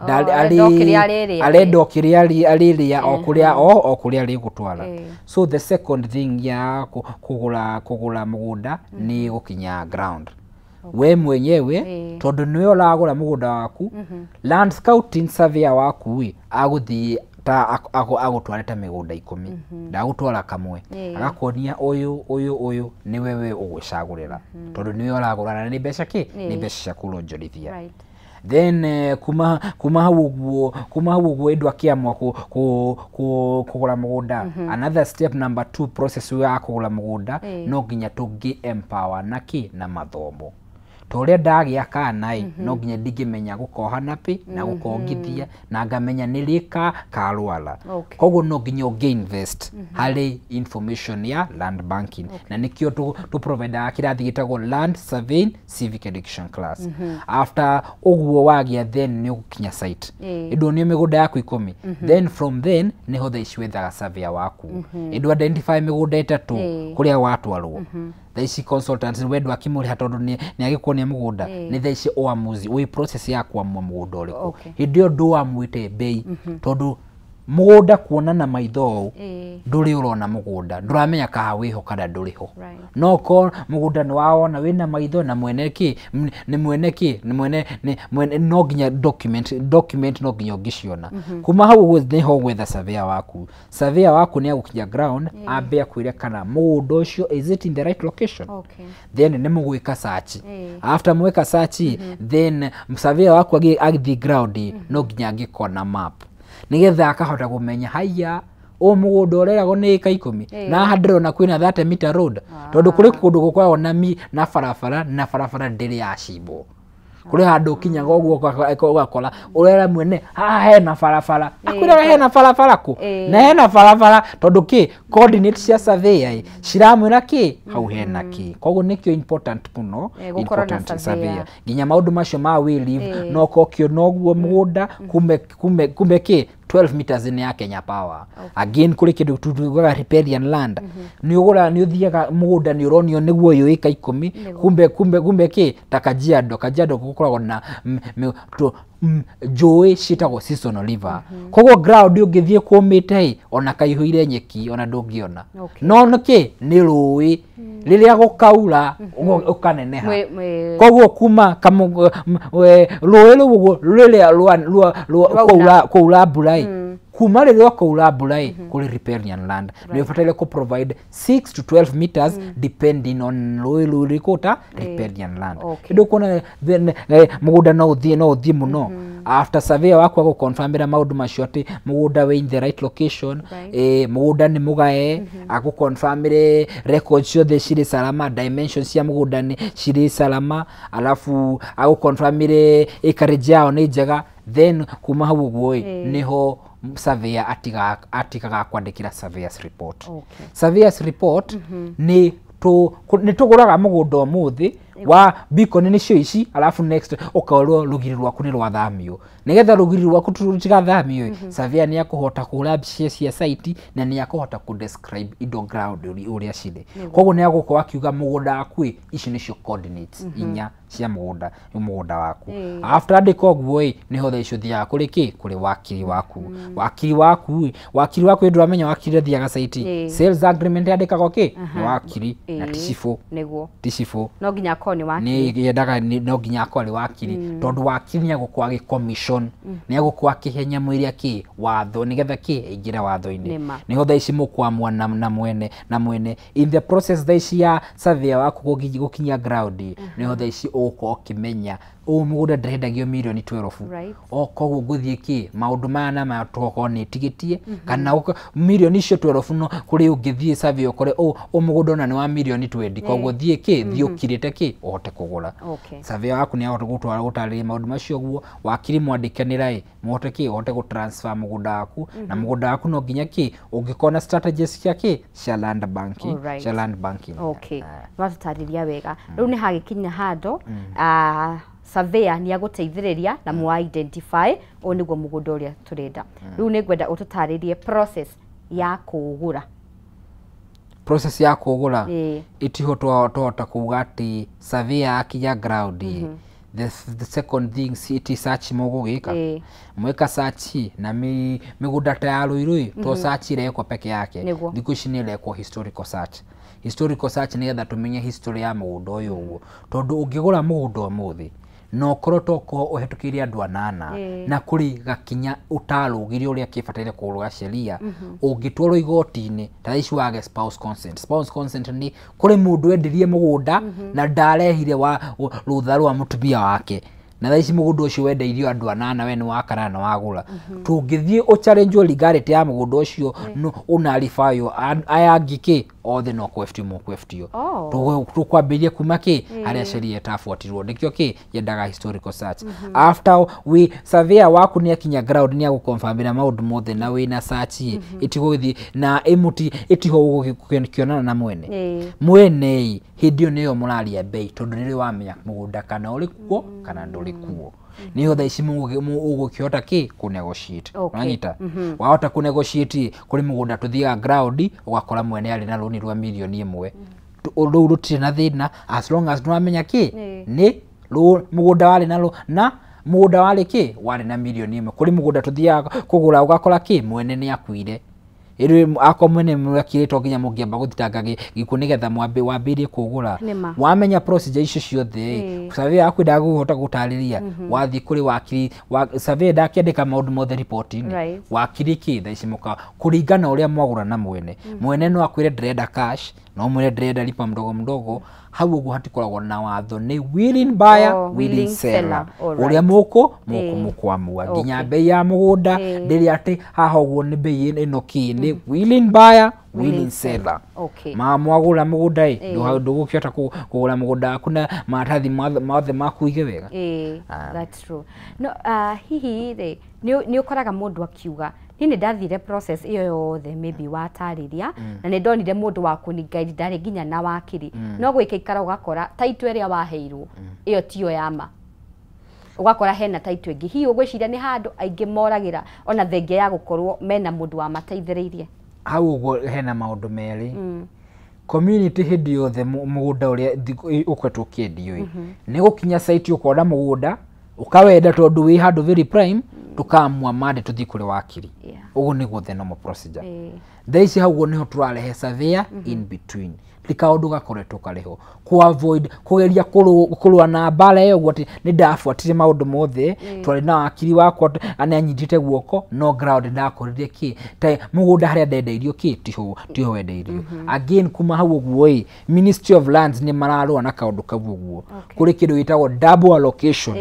Arenda o kĩrĩa arĩrĩa. Arenda o kĩrĩa arĩrĩa, o kũrĩa o kũrĩa arĩgũtwara. So the second thing ya kũgũra mũgũnda nĩ gũkinya ground we mwenyewe, tondũ nĩwe ũragũra mũgũnda waku. Land scouting surveyor waku ĩ agũthiĩ ta agũtware ta mĩgũnda 10, ndagũtwara kamwe. Agakuonia ũyũ, ũyũ, ũyũ, nĩwe we ũgwĩcagũrĩra, tondũ nĩwe ũragũra na nĩ mbeca kĩ, nĩ mbeca ciaku ũronjorithia. Then kuma hau ũguo ĩndũ akĩamua kũgũra mũgũnda, another step number two, process ya kũgũra mũgũnda, no nginya tũngĩ empower na kĩ, na mathomo. Ta ũrĩa ndagĩa kana ĩ, no nginya ndingĩmenya gũkoha na pĩ na gũkongithia na ngamenya nĩ rĩ ka karwara. Koguo no nginya ũngĩ invest harĩ information ya land banking, na nĩkĩo tũ providaga kĩrathi gĩtagwo land surveying civic education class. After ũguo wagĩa, then nĩ ũgũkinya site, ĩndũ mĩgũnda yaku 10. Then from then nĩho thaa ici wethaga surveyor waku, ĩndũ identify mĩgũnda 3 kũrĩa watwarwo. Thaa ici consultants wendwo akĩmũrĩha, tondũ nĩ agĩkuonia mũgũnda. Nĩ thaa ici ũamuzi wĩ process ya kuamua mũgũnda ũrĩkũ. Hĩndĩ ĩyo ndũamuĩte mbei, tondũ mũgũnda kuona na maitho ũũ, ndũrĩ ũrona mũgũnda, ndũramenya kana wĩho kana ndũrĩ ho. No ko mũgũnda nĩ wawona wĩna maitho na mwene kĩ, nĩ mwene kĩ, nĩ mwene, nĩ mwene, no nginya document no nginya ũngĩciona. Kuma hau ũguo nĩho gwetha surveyor waku. Surveyor waku nĩ agũkinya ground, ambe akwĩre kana mũgũnda ũcio, is it in the right location. Then nĩ mũgwĩka search. After mweka search, then surveyor waku agĩthiĩ ground, no nginya angĩkona map nigetha akahota kũmenya haiya, ũyũ mũgũnda ũreragwo nĩ ĩka 10, na haha ndĩrona kwĩna 30 meter road, tondũ kũrĩ kũndũ gũkoragwo na na barabara, na barabara ndĩrĩ yacimbwo. Kũrĩ handũ ũkinyaga ũguo ũgakora ũrera mwene haha hena barabara, akwĩraga hena barabara kũ, na hena barabara, tondũ kĩ, coordinate cia surveyor ĩ, ciramwĩra kĩ, hau hena kĩ. Koguo nĩkĩo important mũno, Gũkorwo na important surveyor. Surveyor nginya maũndũ macio ma wayleave, no kokĩona ũguo mũgũnda kumbe kĩ, 12 meters nĩ ya Kenya Power. Again, kũrĩ kĩndũ tugaga riparian land. Nĩ ũgũra, nĩ ũthiaga mũgũnda, nĩ ũronio nĩguo ũyũ ĩka 10, kumbe kĩ, ta Kajiado gũkoragwo na njũĩ ciĩtagwo seasonal river. Koguo ground ũngĩthiĩ kũmĩte ĩ, ona kaihũire nyeki ona ndũngĩona. No nĩkĩ, nĩ rũĩ, rĩrĩa gũkaura ũkaneneha. Koguo kuma rũĩ rũu ũguo rĩrĩa Rwaura. Kwaura mbura ĩ, kuma rĩrĩa kwaura mbura ĩ, kũrĩ riparian land nĩ ũbataire kũ provide 6 to 12 meters, depending on rũĩ rũu rũrĩkũ ta riparian land. Ĩndĩ ũkuona then, mũgũnda no ũthiĩ mũno after surveyor waku agũconfirmĩra maũndũ macio atĩ mũgũnda wĩ in the right location, mũgũnda nĩ mũgae, agũconfirmĩre records ciothe cirĩ salama, dimensions cia mũgũnda nĩ cirĩ salama, alafu agũconfirmĩre acreage yao nĩ njega. Then kuma hau ũguo ĩ, nĩho surveyor atigaga kwandĩkĩra surveyors report. Surveyors report nĩ nĩ tũgũraga mũgũnda ũmũthĩ wa beacon nĩcio ici, alafu next ũkorwo rũgiri rwaku nĩ rwathamio. Nĩgetha rũgiri rwaku rũtigathamio ĩ, surveyor nĩ akũhota kũhũra mbica cia site na nĩ akũhota kũ describe indo ground ũrĩa cirĩ. Koguo nĩ agũkorwo akiuga mũgũnda waku ĩ, ici nĩcio coordinates 4 cia mũgũnda waku. After andĩka ũguo ĩ, nĩho thaa icio ũthiaga kũrĩ kĩ, kũrĩ wakiri waku. Wakiri waku ndũramenya wakiri athiaga site. Sales agreement yandĩkagwo kĩ, nĩ wakiri na ti cibũ. Ti cibũ. No nginya akorwo nĩ wakiri. Nĩ yendaga no nginya akorwo arĩ wakiri, tondũ wakiri nĩ agũkorwo agĩ commission, nĩ agũkorwo akĩhe nyamũ ĩrĩa kĩ watho, nĩgetha kĩ, ĩingĩre watho-inĩ. Nĩma. Nĩho thaa ici mũkwamua na mwene in the process thaa ici ya surveyor waku gũkinya ground, nĩho thaa ici ũgũkorwo ũkĩmenya ũyũ mũgũnda ndĩrendagio mirioni 12. O koguo ngũthiĩ kĩ, maũndũ maya na maya, tokorwo nĩ tigĩtie kana mirioni icio 12, no kũrĩ ũngĩthiĩ survey ũkore ũ mũgũnda ona nĩ wa mirioni 20. Koguo thiĩ kĩ, thiĩ ũkirĩte kĩ, ũhote kũgũra. Surveyor waku nĩ ahote gũtwara gũtarĩria maũndũ macio ũguo, wakiri mwandĩkanĩra ĩ, mũhote kĩ, ũhote gũ transfer mũgũnda waku. Na mũgũnda waku no nginya kĩ, ũngĩkorwo na strategies cia kĩ, cia land banking, cia land banking. Watũtarĩria wega. Rĩu nĩ hagĩkinya handũ surveyor nĩ agũteithĩrĩria na mũ identify ũyũ nĩguo mũgũnda ũrĩa tũrenda. Rĩu nĩ ngwenda ũtũtarĩrie process ya kũũgũra. Process ya kũgũra, itiho twahota kuga atĩ surveyor akinya ground ĩ, The second thing, city search mũgũgĩka mweka search na mĩgũnda ta ya Ruiru to search irekwo peke yake. Thikũ ici nĩ irekwo historical search. Historical search nĩgetha tũmenye history ya mũgũnda ũyũ ũguo, tondũ ũngĩgũra mũgũnda ũmũthĩ na ũkorwo tokorwo ũhetũkĩire andũ anana na kũrĩ gakinya ũtarũgire ũrĩa kĩbataire kũrũga sheria, ũngĩtwarwo igoti-inĩ ta ici wage spouse consent. Spouse consent nĩ kũrĩ mũndũ wendirie mũgũnda na ndarehire wa rũtha rwa mũtumia wake, na thaa ici mũgũnda ũcio wendeirio andũ anana, we nĩ wa kanana wagũra. Tũngĩthiĩ ũchallengewo legality ya mũgũnda ũcio ũnaribayo aya angĩ kĩ othe no kweftio mũkweftio. Tũkwambĩrĩria kuma kĩ harĩa sheria ĩtabuatirwo, nĩkĩo kĩ yendaga historical search. After we surveyor waku nĩ akinya ground nĩ agũconfirmĩra maũndũ mothe na wĩna search ĩtigũgĩthiĩ na ĩmũti ĩtiho ũgũkĩonana na mwene mwene hĩndĩ ĩyo nĩyo mũraria bei, tondũ nĩrĩ wamenya mũgũnda kana ũrĩ kuo kana ndũrĩ kuo. Nĩho thaa ici ũgũkĩhota kĩ kũ negotiate. Ũranyita? Wahota kũ negotiate kũrĩ mũgũnda tũthiaga ground ũgakora mwene arĩ na rũni rwa mirioni 1, rũu rũtirĩ na thĩna as long as nĩwamenya kĩ nĩ mũgũnda warĩ na na mũgũnda warĩ kĩ warĩ na mirioni 1. Kũrĩ mũgũnda tũthiaga kũgũra ũgakora kĩ mwene nĩ akuire, ĩrĩ akwa mwene mwakire to nginya mũngĩamba gũthitanga gĩkuũ nĩgetha wambĩrĩrie kũgũra. Wamenya procedure icio ciothe, survey yaku ndagũhota gũtarĩria, wathiĩ kũrĩ wakiri survey ndakĩandĩka maũndũ mothe riboti-inĩ, wakiri kĩ thaa ici mũka kũringana ũrĩa mwagũra na mwene. Mwene no akwĩre ndĩrenda cash, no mwĩre ndĩrenda lipa mdogo mdogo. Hau ũguo hatikoragwo na watho, nĩ willing buyer, willing seller, ũrĩa mũkũ mũkwamua nginya bei ya mũgũnda ndĩrĩ atĩ haha ũguo nĩ bei ĩno kĩ, nĩ willing buyer, willing seller. Ma mwagũra mũgũnda ĩ ndũgũkĩhota kũgũra mũgũnda waku na maratathi mothe maku ũige wega. That's true. No, hihi rĩ nĩ ũkoraga mũndũ akiuga niĩ nĩ ndathire process ĩyo yothe maybe watarĩria na nĩ ndonire mũndũ wa kũni guide, ndarĩ nginya na wakiri, no gwĩka ũgakora title ĩrĩa waheirwo ĩyo tiyo ya ma, ũgakora hena title ĩngĩ. Hihi ũgwĩciria nĩ handũ aingĩ moragĩra ona thengia ya gũkorwo mena mũndũ wamateithĩrĩirie? Hau ũguo hena maũndũ merĩ. Community hĩndĩ yothe mũgũnda ũrĩa ũkoretwo ũkĩendio ĩ nĩ gũkinya site ũkona mũgũnda ũkawenda tondũ wĩ handũ very prime, tukamua mande tũthiĩ kũrĩ wakiri. Ũguo nĩguo the normal procedure. Thaa ici hau ũguo nĩho tũrarehe surveyor in between, ti kaũndũ gakoretwo karĩho ku avoid kũgeria kũrũa na mbara ĩyo ũguo atĩ nĩ ndabuatire maũndũ mothe, twarĩ na wakiri wakwa nĩ anyitĩte guoko, no ground ndakorire kĩ ta mũgũnda harĩa ndendeirio kĩ tiho wendeirio. Again kuma hau ũguo ĩ Ministry of Lands nĩ mararũa na kaũndũ kau ũguo. Kũrĩ kĩndũ gĩtagwo double allocation.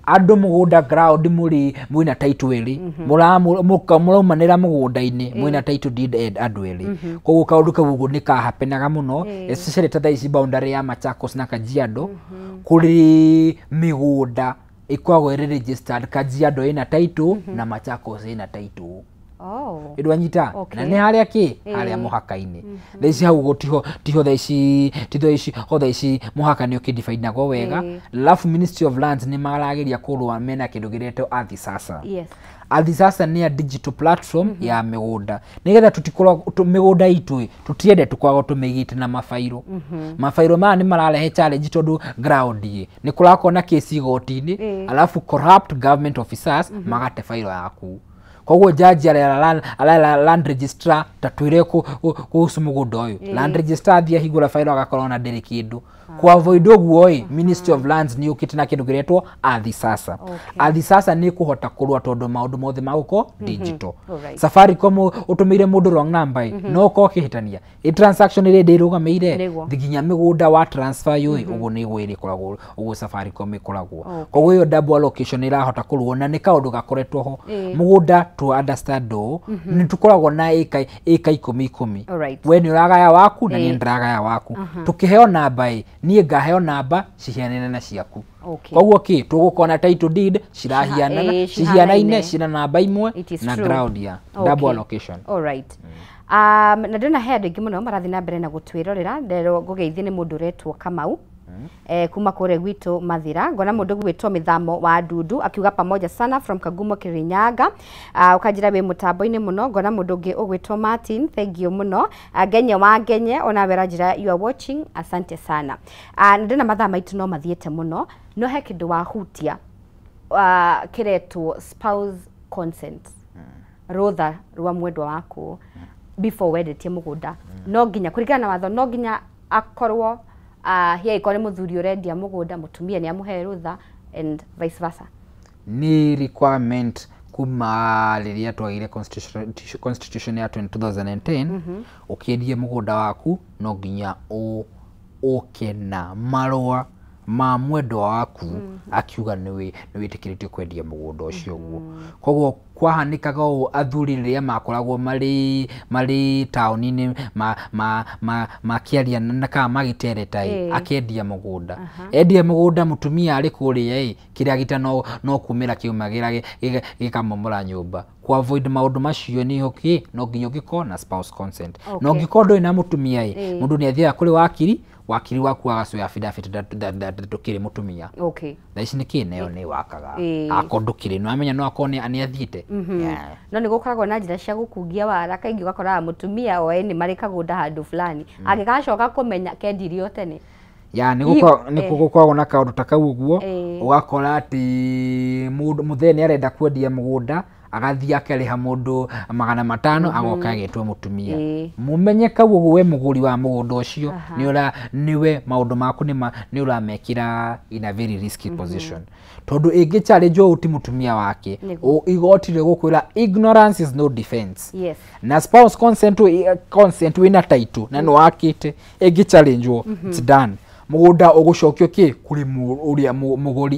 Andũ mũgũnda ground mũrĩ mwĩna title ĩrĩ, mũraumanĩra mũgũnda-inĩ mwĩna title deed andũ erĩ, koguo kaũndũ kau ũguo nĩ kahapenaga mũno, especially ta thaa ici boundary ya Machakos na Kajiado. Kũrĩ mĩgũnda ĩkoragwo ĩrĩ registered, Kajiado ĩna title na Machakos ĩna title. Ĩndwanyita na nĩ harĩa kĩ harĩa mũhaka-inĩ. Thaa ici hau ũguo tiho tiho thaa ici ti thaa ici ho thaa ici mũhaka nĩ ũkĩdifinagwo wega. Alafu Ministry of Lands nĩ marageria kũrũa mena kĩndũ gĩretwo Ardhi Sasa. Ardhi Sasa nĩ a digital platform ya mĩgũnda nĩgetha tũtikorwo mĩgũnda itũ ĩ tũtiende tũkoragwo tũmĩigĩte na mabairũ. Mabairũ maya nĩ mararehe challenge tondũ ground ĩ nĩ kũrakorwo na kesi igoti-inĩ, alafu corrupt government officers magate bairũ yaku, koguo jaji arera land registrar ta twĩre kuhusu mũgũnda ũyũ, land registrar athiĩ ahingũra bairũ agakorwo na ndĩrĩ kĩndũ. Ku avoid ũguo ĩ Ministry of Lands nĩ yũkĩte na kĩndũ kĩretwo Ardhi Sasa. Ardhi Sasa nĩ kũhota kũrũa tondũ maũndũ mothe magũkorwo digital. Safaricom ũtũmĩire mũndũ wrong number ĩ no ũkorwo ũkĩhĩtania ĩ transaction ĩrĩa ndĩrũgamĩire nginya mĩgũnda wa transfer yũ ũguo nĩguo ĩrĩkoragwo ũguo Safaricom ĩkoragwo. Koguo ĩyo double allocation ĩrahota kũrũo na nĩ kaũndũ gakoretwo ho. Mũgũnda to understand ũũ nĩ tũkoragwo na ĩka ikũmi ikũmi, we nĩ ũragaya waku na niĩ ndĩragaya waku, tũkĩheo namba ĩ niĩ ngaheo namba cihianaine na ciaku. Koguo kĩ tũgũkorwo na title deed cirahianana, cihanaine, cina namba imwe na ground ya double allocation. Alright. Na ndĩrona he andũ aingĩ mũno marathiĩ na mbere na gũtwĩrorera. Nderwo ngũgeithie nĩ mũndũ ũretwo Kamau. kuma kũrĩa gwitũ Mathira. Ngona mũndũ gwĩtwo Mĩthamo wa Ndundu akiuga pamoja sana from Kagumo Kirinyaga. Ũkanjĩra wĩ mũtambo-inĩ mũno. Ngona mũndũ ũngĩ ũgwĩtwo Martin, thank you mũno. Ngenye wa Ngenye ona we ranjĩra you are watching, asante sana. Ndĩna mathaa maitũ no mathiĩte mũno, no he kĩndũ wahutia kĩretwo spouse consent, rũtha rwa mwendwa waku before wendetie mũgũnda. No nginya kũringana na watho no nginya akorwo hihi angĩkorwo nĩ mũthuri ũrendia mũgũnda, mũtumia nĩ amũhe rũtha and vice versa. Nĩ requirement kuma rĩrĩa twagire constitution ya 2010. Ũkĩendia mũgũnda waku no nginya ũke na marũa ma mwendwa waku akiuga nĩ wĩtĩkĩrĩtio kwendia mũgũnda ũcio ũguo. Koguo kwahanĩkaga ũũ, athuri rĩrĩa makoragwo marĩ taũni-inĩ makĩaria na kana magĩtereta ĩ, akendia mũgũnda, endia mũgũnda mũtumia arĩ kũrĩa ĩ, kĩrĩa gĩta no kumĩra kiumagĩra gĩkamomora nyũmba. Ku avoid maũndũ macio nĩho kĩ no nginya ũngĩkorwo na spouse consent. Na ũngĩkorwo ndũrĩ na mũtumia ĩ, mũndũ nĩ athiaga kũrĩ wakiri, wakiri waku agacoya affidavit ndũkĩrĩ mũtumia. Thaa ici nĩkĩ nayo nĩ wakaga akorwo ndũkĩrĩ nĩ wamenya no akorwo nĩ athiĩte. No nĩ gũkoragwo na njĩra cia gũkungia wara, kaingĩ ũgakoraga mũtumia oe nĩ marĩ kagũnda handũ fulani, angĩgacoka kũmenya kendirio tene. Ya nĩ gũkoragwo na kaũndũ ta kau ũguo, ũgakora atĩ mũthee nĩ arenda kwendia mũgũnda, agathiĩ akarĩha mũndũ 500 agoka agetwo mũtumia. Mũmenye kau ũguo we mũgũri wa mũgũnda ũcio nĩwe maũndũ maku nĩ ũramekĩra in a very risky position, tondũ ĩngĩ challenge ũũ ti mũtumia wake, igoti rĩgũkwĩra ignorance is no defense. Na spouse consent wĩna title na nĩ wakĩte, ĩngĩ challenge it's done. Mũgũnda ũgũcokio kĩ kũrĩ ũrĩa mũgũri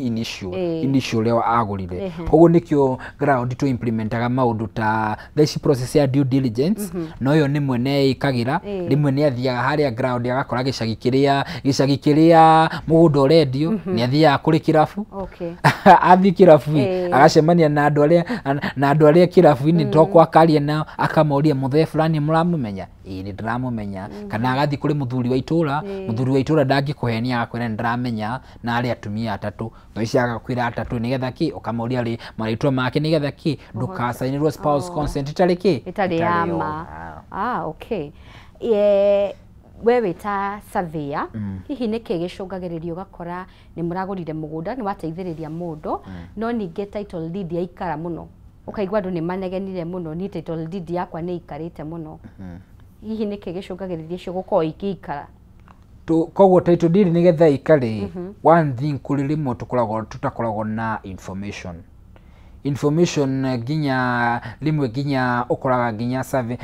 initial ũrĩa agũrire. Koguo nĩkĩo ground tũ implementaga maũndũ ta thaa ici process ya due diligence, no ĩyo nĩ mwene ĩkagĩra, rĩmwe nĩ athiaga harĩa ground agakora gĩcagi kĩrĩa mũgũnda ũrendio, nĩ athiaga kũrĩ kĩrabu. Athiĩ kĩrabu agacemania na andũ arĩa kĩrabu-inĩ to akaria nao, akamoria mũthee fulani mũramũmenya? Ĩĩ nĩ ndĩramũmenya. Kana agathiĩ kũrĩ mũthuri wa itũra, mũthuri wa itũra ndangĩkũhenia agakwĩra nĩ ndĩramenya na arĩ atumia atatũ, thaa ici agakwĩra atatũ nĩgetha kĩ, ũkamoria rĩ marĩtwa make nĩgetha kĩ ndũkacainĩrwo spouse consent ĩtarĩ kĩ ĩtarĩ ya ma. Okay. We wĩ ta surveyor, hihi nĩkĩ gĩcũngagĩrĩria ũgakora nĩ mũragũrire mũgũnda, nĩ wateithĩrĩria mũndũ, no ningĩ title deed yaikara mũno, ũkaigua andũ nĩ manegenire mũno, niĩ title deed yakwa nĩ ikarĩte mũno. Hihi nĩkĩ gĩcũngagĩrĩria icio gũkorwo ikĩikara? Koguo title deed nĩgetha ikare, one thing kũrĩ rĩmwe tũtakoragwo na information nginya rĩmwe nginya ũkoraga nginya survey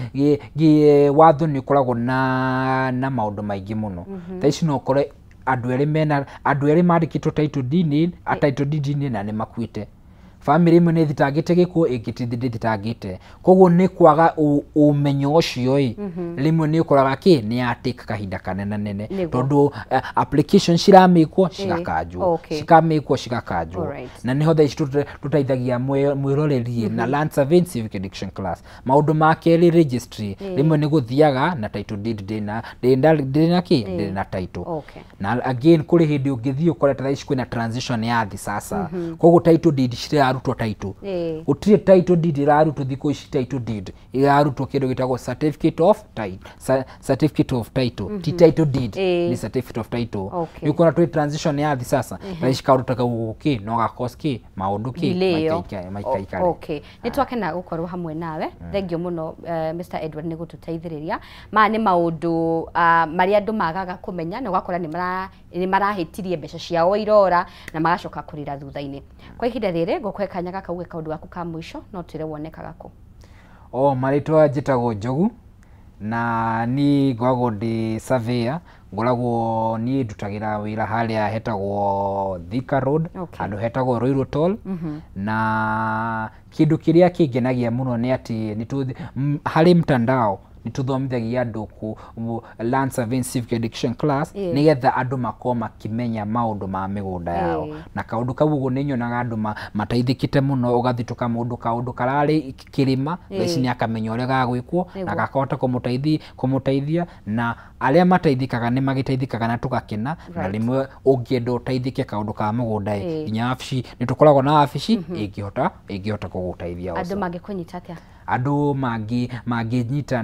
watho nĩ ũkoragwo na maũndũ maingĩ mũno. Thaa ici no ũkore andũ erĩ mandĩkĩtwo title deed-inĩ na nĩ makuĩte. Family ĩmwe nĩ ĩthitangĩte gĩkuũ, ĩngĩ ndĩthitangĩte. Koguo nĩ kwaga ũmenyo ũcio ĩ, rĩmwe nĩ ũkoraga kĩ nĩ ya take kahinda kanene tondũ application ciramĩkwo cigakanjwo, cikamĩkwo cigakanjwo. Na nĩho thaa ici tũteithagia mwĩroreri na land surveying civic education class. Maũndũ ma kerĩ registry, rĩmwe nĩ gũthiaga na title deed ndĩna kĩ ndĩna title. Na again kũrĩ hĩndĩ ũngĩthiĩ ũkore ta thaa ici kwĩna transition ya thĩ sasa, koguo title deed cirarutwo title, gũtirĩ title deed ĩrarutwo thikũ ici. Title deed ĩrarutwo kĩndũ gĩtagwo certificate of title, certificate of title ti title deed, ni certificate of title. Nĩ ũkuona twĩ transition ya thĩ sasa, thaa ici kaũndũ ta kau kĩ no gakos kĩ maũndũ kĩ maikaikare. Nĩ twakena gũkorwo hamwe nawe, thank you mũno Mr Edward nĩ gũtũteithĩrĩria. Maya nĩ maũndũ marĩa andũ magaga kũmenya na ũgakora nĩ marahĩtirie mbeca ciao irora na magacoka kũrĩra thutha-inĩ. Kwa ihinda rĩrĩ ngũkũhe kanya gaka uge kaũndũ gaku ka mũico, no twĩre wonekaga kũ. Marĩtwa njĩtagwo Njogu na niĩ ngoragwo ndĩ surveyor, ngoragwo niĩ ndutagĩra wĩra harĩa hetagwo Thika Road, handũ hetagwo Ruiru Toll. Na kĩndũ kĩrĩa kĩngenagia mũno nĩ atĩ harĩ mtandao Nĩ tũthomithagia andũ ku land surveying civic education class, nĩgetha andũ makorwo makĩmenya maũndũ ma mĩgũnda yao. Na kaũndũ kau ũguo nĩ nyonaga andũ mateithĩkĩte mũno. Ũgathitũka mũndũ kaũndũ kararĩ kĩrĩma, thaa ici nĩ akamenya ũrĩa gagwĩkwo na gakahota kũmũteithia. Na arĩa mateithĩkaga nĩ magĩteithĩkaga na tũgakena. Na rĩmwe ũngĩenda ũteithĩke kaũndũ ka mũgũnda ĩ, nginya wabici nĩ tũkoragwo na wabici ĩngĩhota gũgũteithia. Andũ mangĩkũnyita atĩa? Andũ mangĩnyita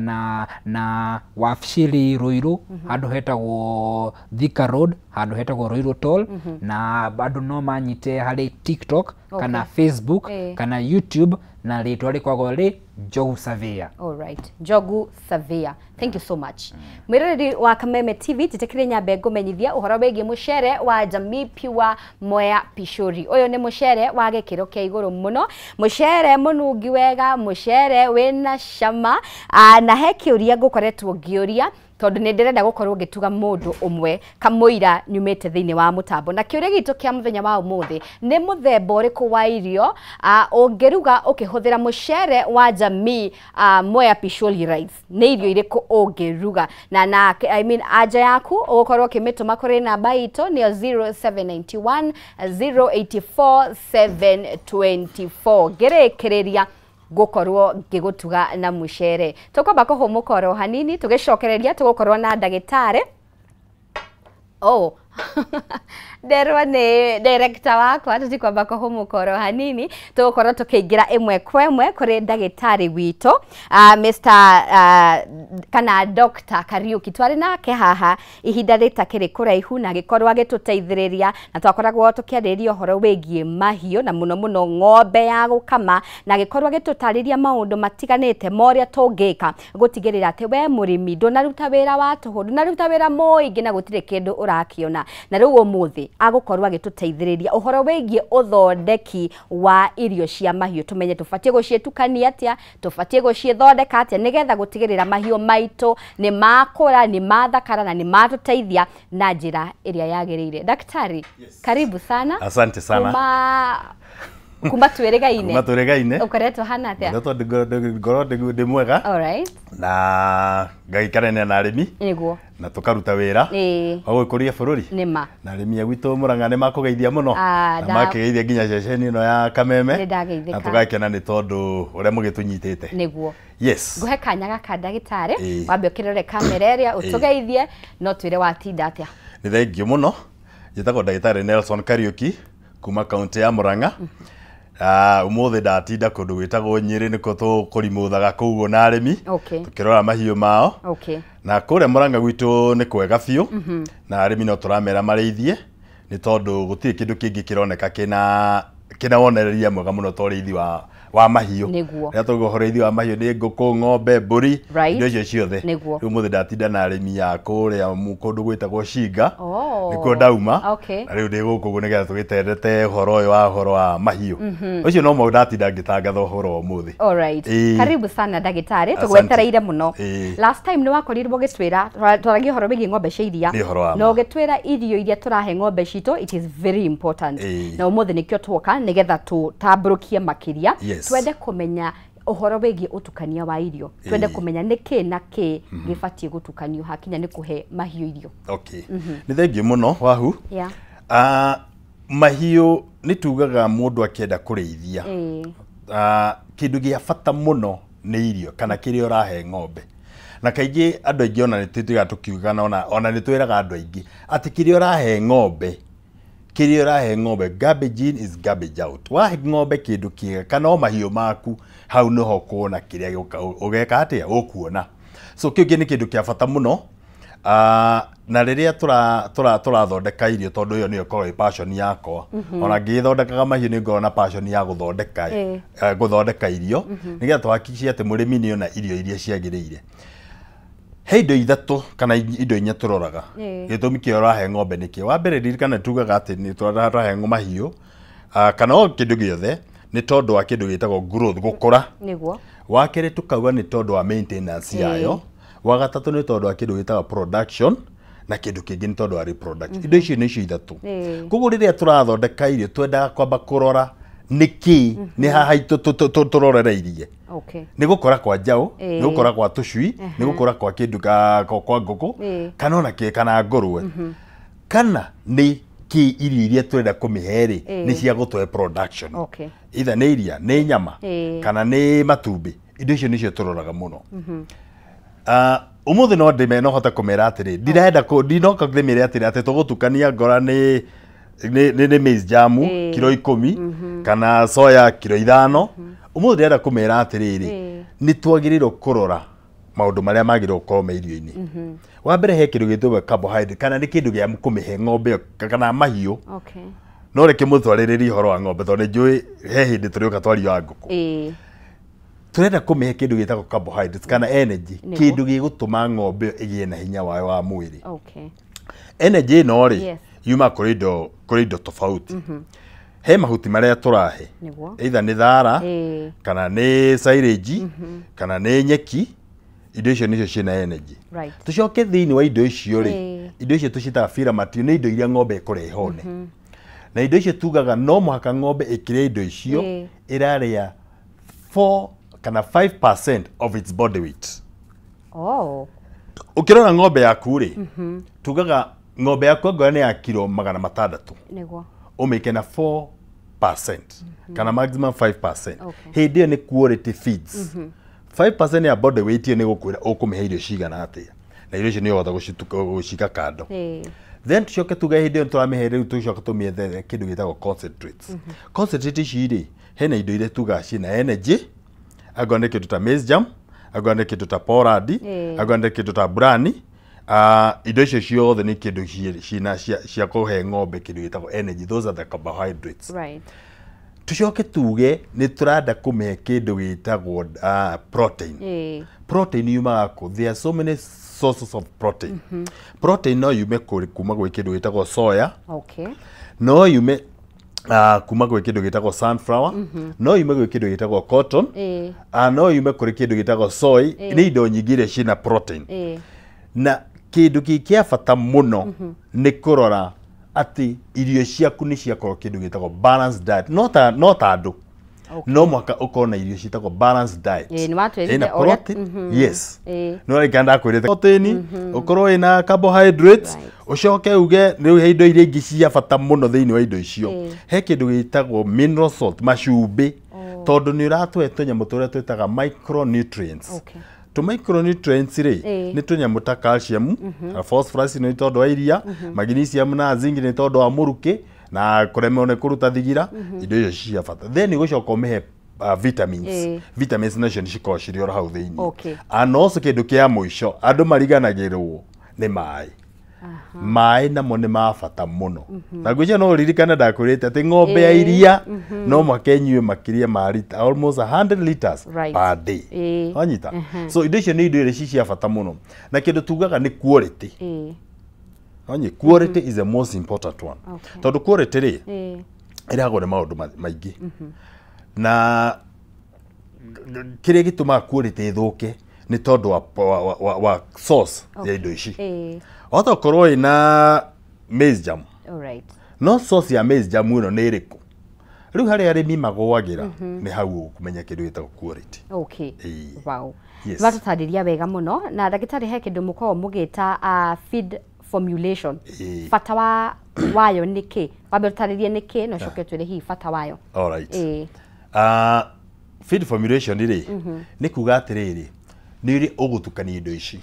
na wabici rĩ Ruiru, handũ hetagwo Thika Road, handũ hetagwo Ruiru Toll. Na andũ no manyite harĩ TikTok kana Facebook kana YouTube, na rĩtwa rĩkoragwo rĩ Njogu Surveyor. All right. Njogu Surveyor. Thank you so much. Mwiroreri wa Kameme TV, njĩtĩkĩrie nyambe ngũmenyithia ũhoro wĩgiĩ mũcere wa Jamii Pure Mwea Pishori. Ũyũ nĩ mũcere wa gĩkĩro kĩa igũrũ mũno, mũcere mũnungi wega, mũcere wĩna cama. Na he kĩũria ngũkoretwo ngĩũria, tondũ nĩ ndĩrenda gũkorwo ngĩtuga mũndũ ũmwe kamũira nyumĩte thĩinĩ wa mũtambo. Na kĩũria gitũ kĩa mũthenya wa ũmũthĩ nĩ mũthemba ũrĩkũ wa irio ũngĩruga ũkĩhũthĩra mũcere wa Jamii Mwea Pishori rice? Nĩ irio irĩkũ ũngĩruga? Na I mean, anja yaku ũgũkorwo ũkĩmĩtũma kũrĩ namba itũ, nĩyo 0791 084 724. Ngĩrĩkĩrĩria gukorwo ngĩgũtuga na mũcere, tũkwamba kũhũmũka oro hanini, tũgĩcokereria tũgũkorwo na ndagĩtarĩ. Oh, nderwo nĩ director wakwa tũtikwamba kũhũmũka oro hanini, tũgũkorwo tũkĩingĩra ĩmwe kwa ĩmwe kũrĩ ndagĩtarĩ witũ, Mr kana Dr. Kariuki. Twarĩ nake haha ihinda rĩtakĩrĩ kũraihu na agĩkorwo agĩtũteithĩrĩria, na twakoragwo tũkĩarĩrĩria ũhoro wĩgiĩ mahiũ na mũno mũno ng'ombe ya gũkama, na agĩkorwo agĩtũtarĩria maũndũ matiganĩte ma ũrĩa tũngĩka gũtigĩrĩra atĩ we mũrĩmi ndũnaruta wĩra wa tũhũ, ndũnaruta wĩra mũingĩ na gũtirĩ kĩndũ ũrakĩona. Na rĩu ũmũthĩ agũkorwo agĩtũteithĩrĩria ũhoro wĩgiĩ ũthondeki wa irio cia mahiũ, tũmenye tũbatiĩ gũciĩtukania atĩa, tũbatiĩ gũciĩthondeka atĩa, nĩgetha gũtigĩrĩra mahiũ maitũ nĩ makũra, nĩ mathakara na nĩ matũteithia na njĩra ĩrĩa yagĩrĩire. Daktari, Yes. karibu sana. Asante sana. Kuma twĩrĩgaine. Kuma twĩrĩgaine. Ũkoretwo hana atĩa? Ngoretwo ngorwo ndĩ mwega. All right. Na ngagĩikarania na arĩmi. Nĩguo. Na tũkaruta wĩra wa gũkũria bũrũri. Nĩma. Na arĩmi a gwitũ Murang'a nĩ makũgeithia mũno. Ah, Na makĩgeithia nginya ceceni ĩno ya Kameme. Nĩ ndageithĩka. Na tũgakena nĩ tondũ ũrĩa mũgĩtũnyitĩte. Nĩguo. Yes. Nguhe kanya gaka ndagĩtarĩ, Ĩĩ. wambe ũkĩrore kamera ĩrĩa ũtũgeithie, no twĩre watinda atĩa. Nĩ thengiũ mũno. Njĩtagwo ndagĩtarĩ Nelson Kariuki kuma kaunti ya Murang'a. Ũmũthĩ ndatinda kũndũ gwĩtagwo Nyĩrĩ, nĩkuo tũkũrimũthaga kũu na arĩmi, tũkĩrora mahiũ mao. Na kũrĩa Murang'a gwitũ nĩ kwega biũ, na arĩmi no tũramera marĩithie nĩ tondũ gũtirĩ kĩndũ kĩngĩ kĩroneka kĩna wonereria mwega mũno ta ũrĩithi wa mahiũ. Nĩguo. Rĩrĩa tũrauga ũrĩithi wa mahiũ nĩ ngũkũ, ng'ombe, mbũri, indo icio ciothe. Nĩguo. Rĩu ũmũthĩ ndatinda na arĩmi a kũrĩa kũndũ gwĩtagwo Cinga. Oh. Nĩkuo ndauma. Okay. Na rĩu ndĩ gũkũ ũguo nĩgetha tũgĩterete ũhoro ũyũ wa ũhoro wa mahiũ. Ũcio no mo ndatinda ngĩtangatha ũhoro wa ũmũthĩ. All right. Ĩĩ. Karibu sana ndagĩtarĩ, Asante. tũgwetereire mũno. Ĩĩ. Last time nĩ wakorirwo ũgĩtwĩra, twaragia ũhoro wĩgiĩ ng'ombe cia iria. Nĩ ũhoro wa Na ma. ũgĩtwĩra irio iria tũrahe ng'ombe citũ, it is very important. Ĩĩ. Na ũmũthĩ nĩkĩo tuoka nĩgetha tũtambũrũkie makĩria. Yes. Twende kũmenya ũhoro wĩgiĩ ũtukania wa irio. Twende Ĩĩ. kũmenya nĩ kĩ na kĩ gĩbatiĩ gũtukanio hakinya nĩ kũhe mahiũ irio. Okay. Nĩ thengiũ mũno Wahu. Yeah. Mahiũ nĩ tugaga mũndũ akĩenda kũrĩithia, Ĩĩ. Kĩndũ gĩa bata mũno nĩ irio kana kĩrĩa ũrahe ng'ombe. Na kaingĩ andũ aingĩ ona nĩ tũtigaga tũkiuga, na ona nĩ twĩraga andũ aingĩ atĩ kĩrĩa ũrahe ng'ombe, kĩrĩa ũrahe ng'ombe, garbage in is garbage out. Wahe ng'ombe kĩndũ kĩega kana o mahiũ maku, hau nĩho ũkuona kĩrĩa ũgeka atĩa, ũkuona. So kĩu nĩ kĩndũ kĩa bata mũno. Na rĩrĩa tũrathondeka irio, tondũ ĩyo nĩyo ĩkoragwo ĩ passion yakwa, ona ngĩgĩthondekaga mahiũ nĩ ngoragwo na passion ya gũthondeka gũthondeka irio, nĩgetha tũhakikice atĩ mũrĩmi nĩ ona irio iria ciagĩrĩire. He indo ithatũ kana indo inya tũroraga. Gĩtũmi kĩa ũrahe ng'ombe nĩkĩ? Wa mbere, ririkana tugaga atĩ nĩ tũrahe mahiũ kana o kĩndũ gĩothe nĩ tondũ wa kĩndũ gĩtagwo growth, gũkũra. Nĩguo. Wa kerĩ tukauga nĩ tondũ wa maintenance yayo. Wa gatatũ nĩ tondũ wa kĩndũ gĩtagwo production, na kĩndũ kĩngĩ nĩ tondũ wa reproduction. Indo icio nĩcio ithatũ. Koguo rĩrĩa tũrathondeka irio twendaga kwamba kũrora nĩkĩ nĩ haha tũrorereirie. Okay. Nĩ gũkũra kwa njaũ, nĩ gũkũra kwa tũcui, nĩ gũkũra kwa kĩndũ kwa ngũkũ, kana ona kĩ kana ngũrwe, kana nĩ kĩ irio iria tũrenda kũmĩhe rĩ nĩ cia gũtũhe production. Okay. Either nĩ iria, nĩ nyama, kana nĩ matumbĩ. Indo icio nĩcio tũroraga mũno. Ũmũthĩ no ndĩme no hote kũmera atĩrĩ, ndirenda ndinoka ndĩmĩre atĩrĩ atĩ tũgũtukania ngora nĩ nĩ maize jam kilo 10 kana soya kilo 5. Ũmũthĩ ndĩrenda kũmera atĩrĩrĩ, nĩ twagĩrĩirwo kũrora maũndũ marĩa magĩrĩirwo gũkorwo me irio-inĩ. Wa mbere he kĩndũ gĩtagwo carbohydrate, kana nĩ kĩndũ gĩa kũmĩhe ng'ombe kana mahiũ. Okay. No reke mũtwarĩrĩrie ũhoro wa ng'ombe tondũ nĩnjũĩ he hĩndĩ tũrĩũka twario wa ngũkũ. Tũrenda kũmĩhe kĩndũ gĩtagwo carbohydrates kana energy, kĩndũ gĩgũtũma ng'ombe ĩgĩe na hinya wayo wa mwĩrĩ. Okay. Energy ĩno rĩ yuma kũrĩ indo tofauti. He mahuti marĩa tũrahe, either nĩ thara, kana nĩ silage, kana nĩ nyeki. Indo icio nĩcio ciĩna energy. Right. Tũcoke thĩinĩ wa indo icio rĩ, indo icio tũciĩtaga filament, nĩ indo iria ng'ombe ĩkũrĩa ĩhone. Na indo icio tugaga no mũhaka ng'ombe ĩkĩrĩa indo icio ĩrarĩa 4 kana 5% of its body weight. Oh. Ũkĩrora ng'ombe yaku rĩ, tugaga ng'ombe yaku angorwo nĩ ya kilo 600. Nĩguo. Ũmĩke na 4% kana maximum 5%. Okay. Hĩndĩ ĩyo nĩ quality feeds. 5% ya body weight ĩyo nĩ gũkwĩra ũkũmĩhe irio cigana atĩa, na irio icio nĩ ũhota gũcika kando. Then tucoke tuge hĩndĩ ĩyo tũramĩhe rĩu tũcoke tũmĩethere kĩndũ gĩtagwo concentrates. Concentrate ici rĩ, hena indo iria tugaga ciĩna energy, angorwo nĩ kĩndũ ta maize jam, angorwo nĩ kĩndũ ta pollard, angorwo nĩ kĩndũ ta brani. Indo icio ciothe nĩ kĩndũ ciĩna cia kũhe ng'ombe kĩndũ gĩtagwo energy. Those are the carbohydrates. Right. Tucoke tuge nĩ tũrenda kũmĩhe kĩndũ gĩtagwo protein. Protein yumaga kũ? There are so many sources of protein. Protein no yume kuma gwĩ kĩndũ gĩtagwo soya. Okay. No yume kuma gwĩ kĩndũ gĩtagwo sunflower, no yume gwĩ kĩndũ gĩtagwo cotton, no yume kũrĩ kĩndũ gĩtagwo soy. Nĩ indo nyingĩ iria ciĩna protein. Na kĩndũ kĩ kĩa bata mũno nĩ kũrora atĩ irio ciaku nĩ ciakorwo kĩndũ gĩtagwo balanced diet. No ta andũ. No mũhaka ũkorwo na irio ciĩtagwo balanced diet. Nĩ watwĩrire Ĩna ũrĩa protein. Yes. No rĩngĩ ndakwĩrĩte protein, ũkorwo ĩna carbohydrates, ũcoke uge nĩ he indo iria ingĩ cia bata mũno thĩinĩ wa indo icio. He kĩndũ gĩtagwo mineral salt, macumbĩ, tondũ nĩ ũratũhe tũnyamũ tũrĩa twĩtaga micronutrients. Okay. Tũ micronutrients rĩ nĩ tũnyamũ ta calcium, na phosphorus nĩ tondũ wa iria, magnesium na zinc nĩ tondũ wa mũrukĩ na kũremwo nĩ kũruta thigira. Indo icio cia bata. Then ũgũcoka ũmĩhe vitamins. Vitamins nacio nĩ cikoragwo cirĩ oro hau thĩinĩ. Okay. And also kĩndũ kĩa mũico andũ mariganagĩrwo nĩ maĩ. Maĩ namo nĩ ma bata mũno. Na ngwĩciria no ũririkane ndakwĩrĩte atĩ ng'ombe ya iria no mũhaka ĩnyue makĩria ma lita, almost 100 liters per day. Wanyita? So indo icio nĩ indo iria ci cia bata mũno. Na kĩndũ tugaga nĩ quality. Wanyi, quality is the most important one. Okay. Tondũ quality rĩ ĩrehagwo nĩ maũndũ maingĩ. Na kĩrĩa gĩtũmaga quality ĩthũke nĩ tondũ wa source ya indo ici. Wahota gũkorwo ĩna maize jam. Alright. No source ya maize jam ĩno nĩ ĩrĩkũ? Rĩu harĩa arĩmi magũagĩra nĩ hau ũkũmenya kĩndũ gĩtagwo quality. Okay. Wow. Yes. Watũtarĩria wega mũno. Na ndagĩtarĩ he kĩndũ mũkoragwo mũgĩta feed formulation. Bata wayo nĩ kĩ? Wambe ũtarĩrie nĩ kĩ na ũcoke ũtwĩre hihi bata wayo. Alright. Feed formulation rĩ nĩ kuga atĩrĩrĩ, nĩ ũrĩ ũgũtukania indo ici.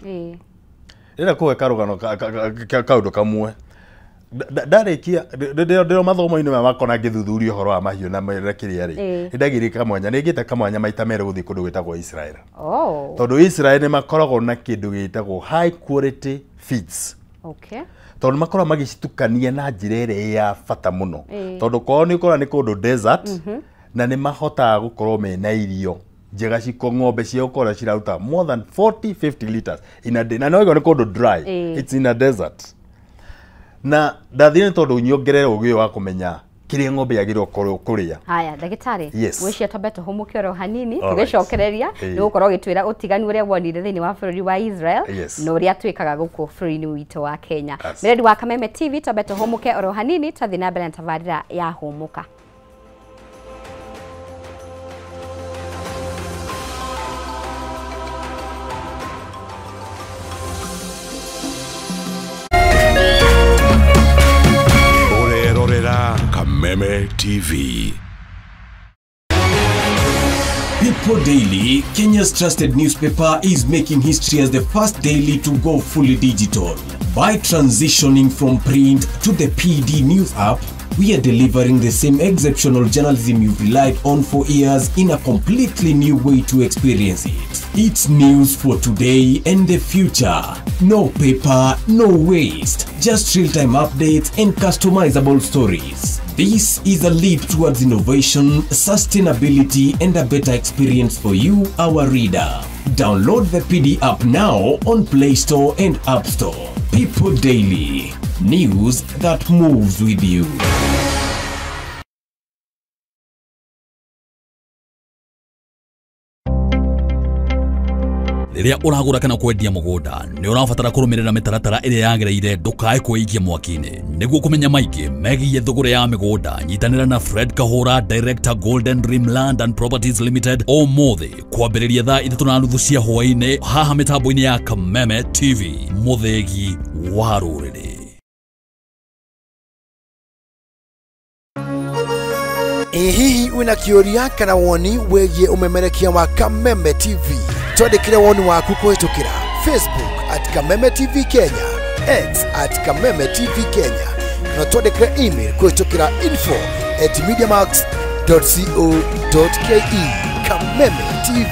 Rĩrĩa kũhe karũgano kaũndũ kamwe. Ndarĩkia ndĩro mathomo-inĩ maya makwa na ngĩthuthuria ũhoro wa mahiũ na kĩrĩa rĩ, nĩndagĩire kamwanya, nĩngĩte kamwanya maita merĩ gũthiĩ kũndũ gwĩtagwo Israel. Tondũ Israel nĩ makoragwo na kĩndũ gĩtagwo high quality feeds. Okay. Tondũ makoragwo magĩcitukania na njĩra ĩrĩa ya bata mũno. Tondũ kwao nĩ ũkora nĩ kũndũ desert, na nĩ mahotaga gũkorwo mena irio njega ciko ng'ombe cia gũkorwo ciraruta more than 40-50 liters in a day. Na no nĩ kũndũ dry. It's in a desert. Na ndathire tondũ nyongerere ũgĩ wa kũmenya kĩrĩa ng'ombe yagĩrĩirwo kũrĩa. Haya ndagĩtarĩ, gwĩciria twambe tũhũmũke oro hanini, Alright. tũgĩcokereria nĩ gũkorwo ũgĩtwĩra ũtiganu ũrĩa wonire thĩinĩ wa bũrũri wa Israel na ũrĩa twĩkaga gũkũ bũrũri-inĩ witũ wa Kenya. Mĩredi wa Kameme TV, twambe tũhũmũke oro hanini, twathiĩ na mbere na tabarĩra ya Hũmũka. Kameme TV. People Daily, Kenya's trusted newspaper, is making history as the first daily to go fully digital. By transitioning from print to the PD News app, we are delivering the same exceptional journalism you've relied on for years in a completely new way to experience it. It's news for today and the future. No paper, no waste, just real-time updates and customizable stories. This is a leap towards innovation, sustainability, and a better experience for you, our reader. Download the PD app now on Play Store and App Store. People Daily, news that moves with you. Rĩrĩa ũragũra kana kwendia mũgũnda nĩ ũrabatara kũrũmĩrĩra mĩtaratara ĩrĩa yagĩrĩire ndũkae kwĩikia mwaki-inĩ. Nĩguo kũmenya maingĩ megiĩ thũgũrĩ ya mĩgũnda, nyitanĩra na Fred Kahũra, Director Golden Dream Land and Properties Limited, ũmũthĩ kwambĩrĩria thaa 3:30 cia hwaĩ-inĩ haha mĩtambo-inĩ ya Kameme TV, mũthĩgi wa rũrĩrĩ. Ĩ hihi wĩna kĩũria kana woni wĩgiĩ ũmemerekia wa Kameme TV? Twandĩkĩre woni waku kũhĩtũkĩra Facebook at Kameme TV Kenya, X at Kameme TV Kenya, kana twandĩkĩre email kũhĩtũkĩra info@mediamax.co.ke. Kameme TV,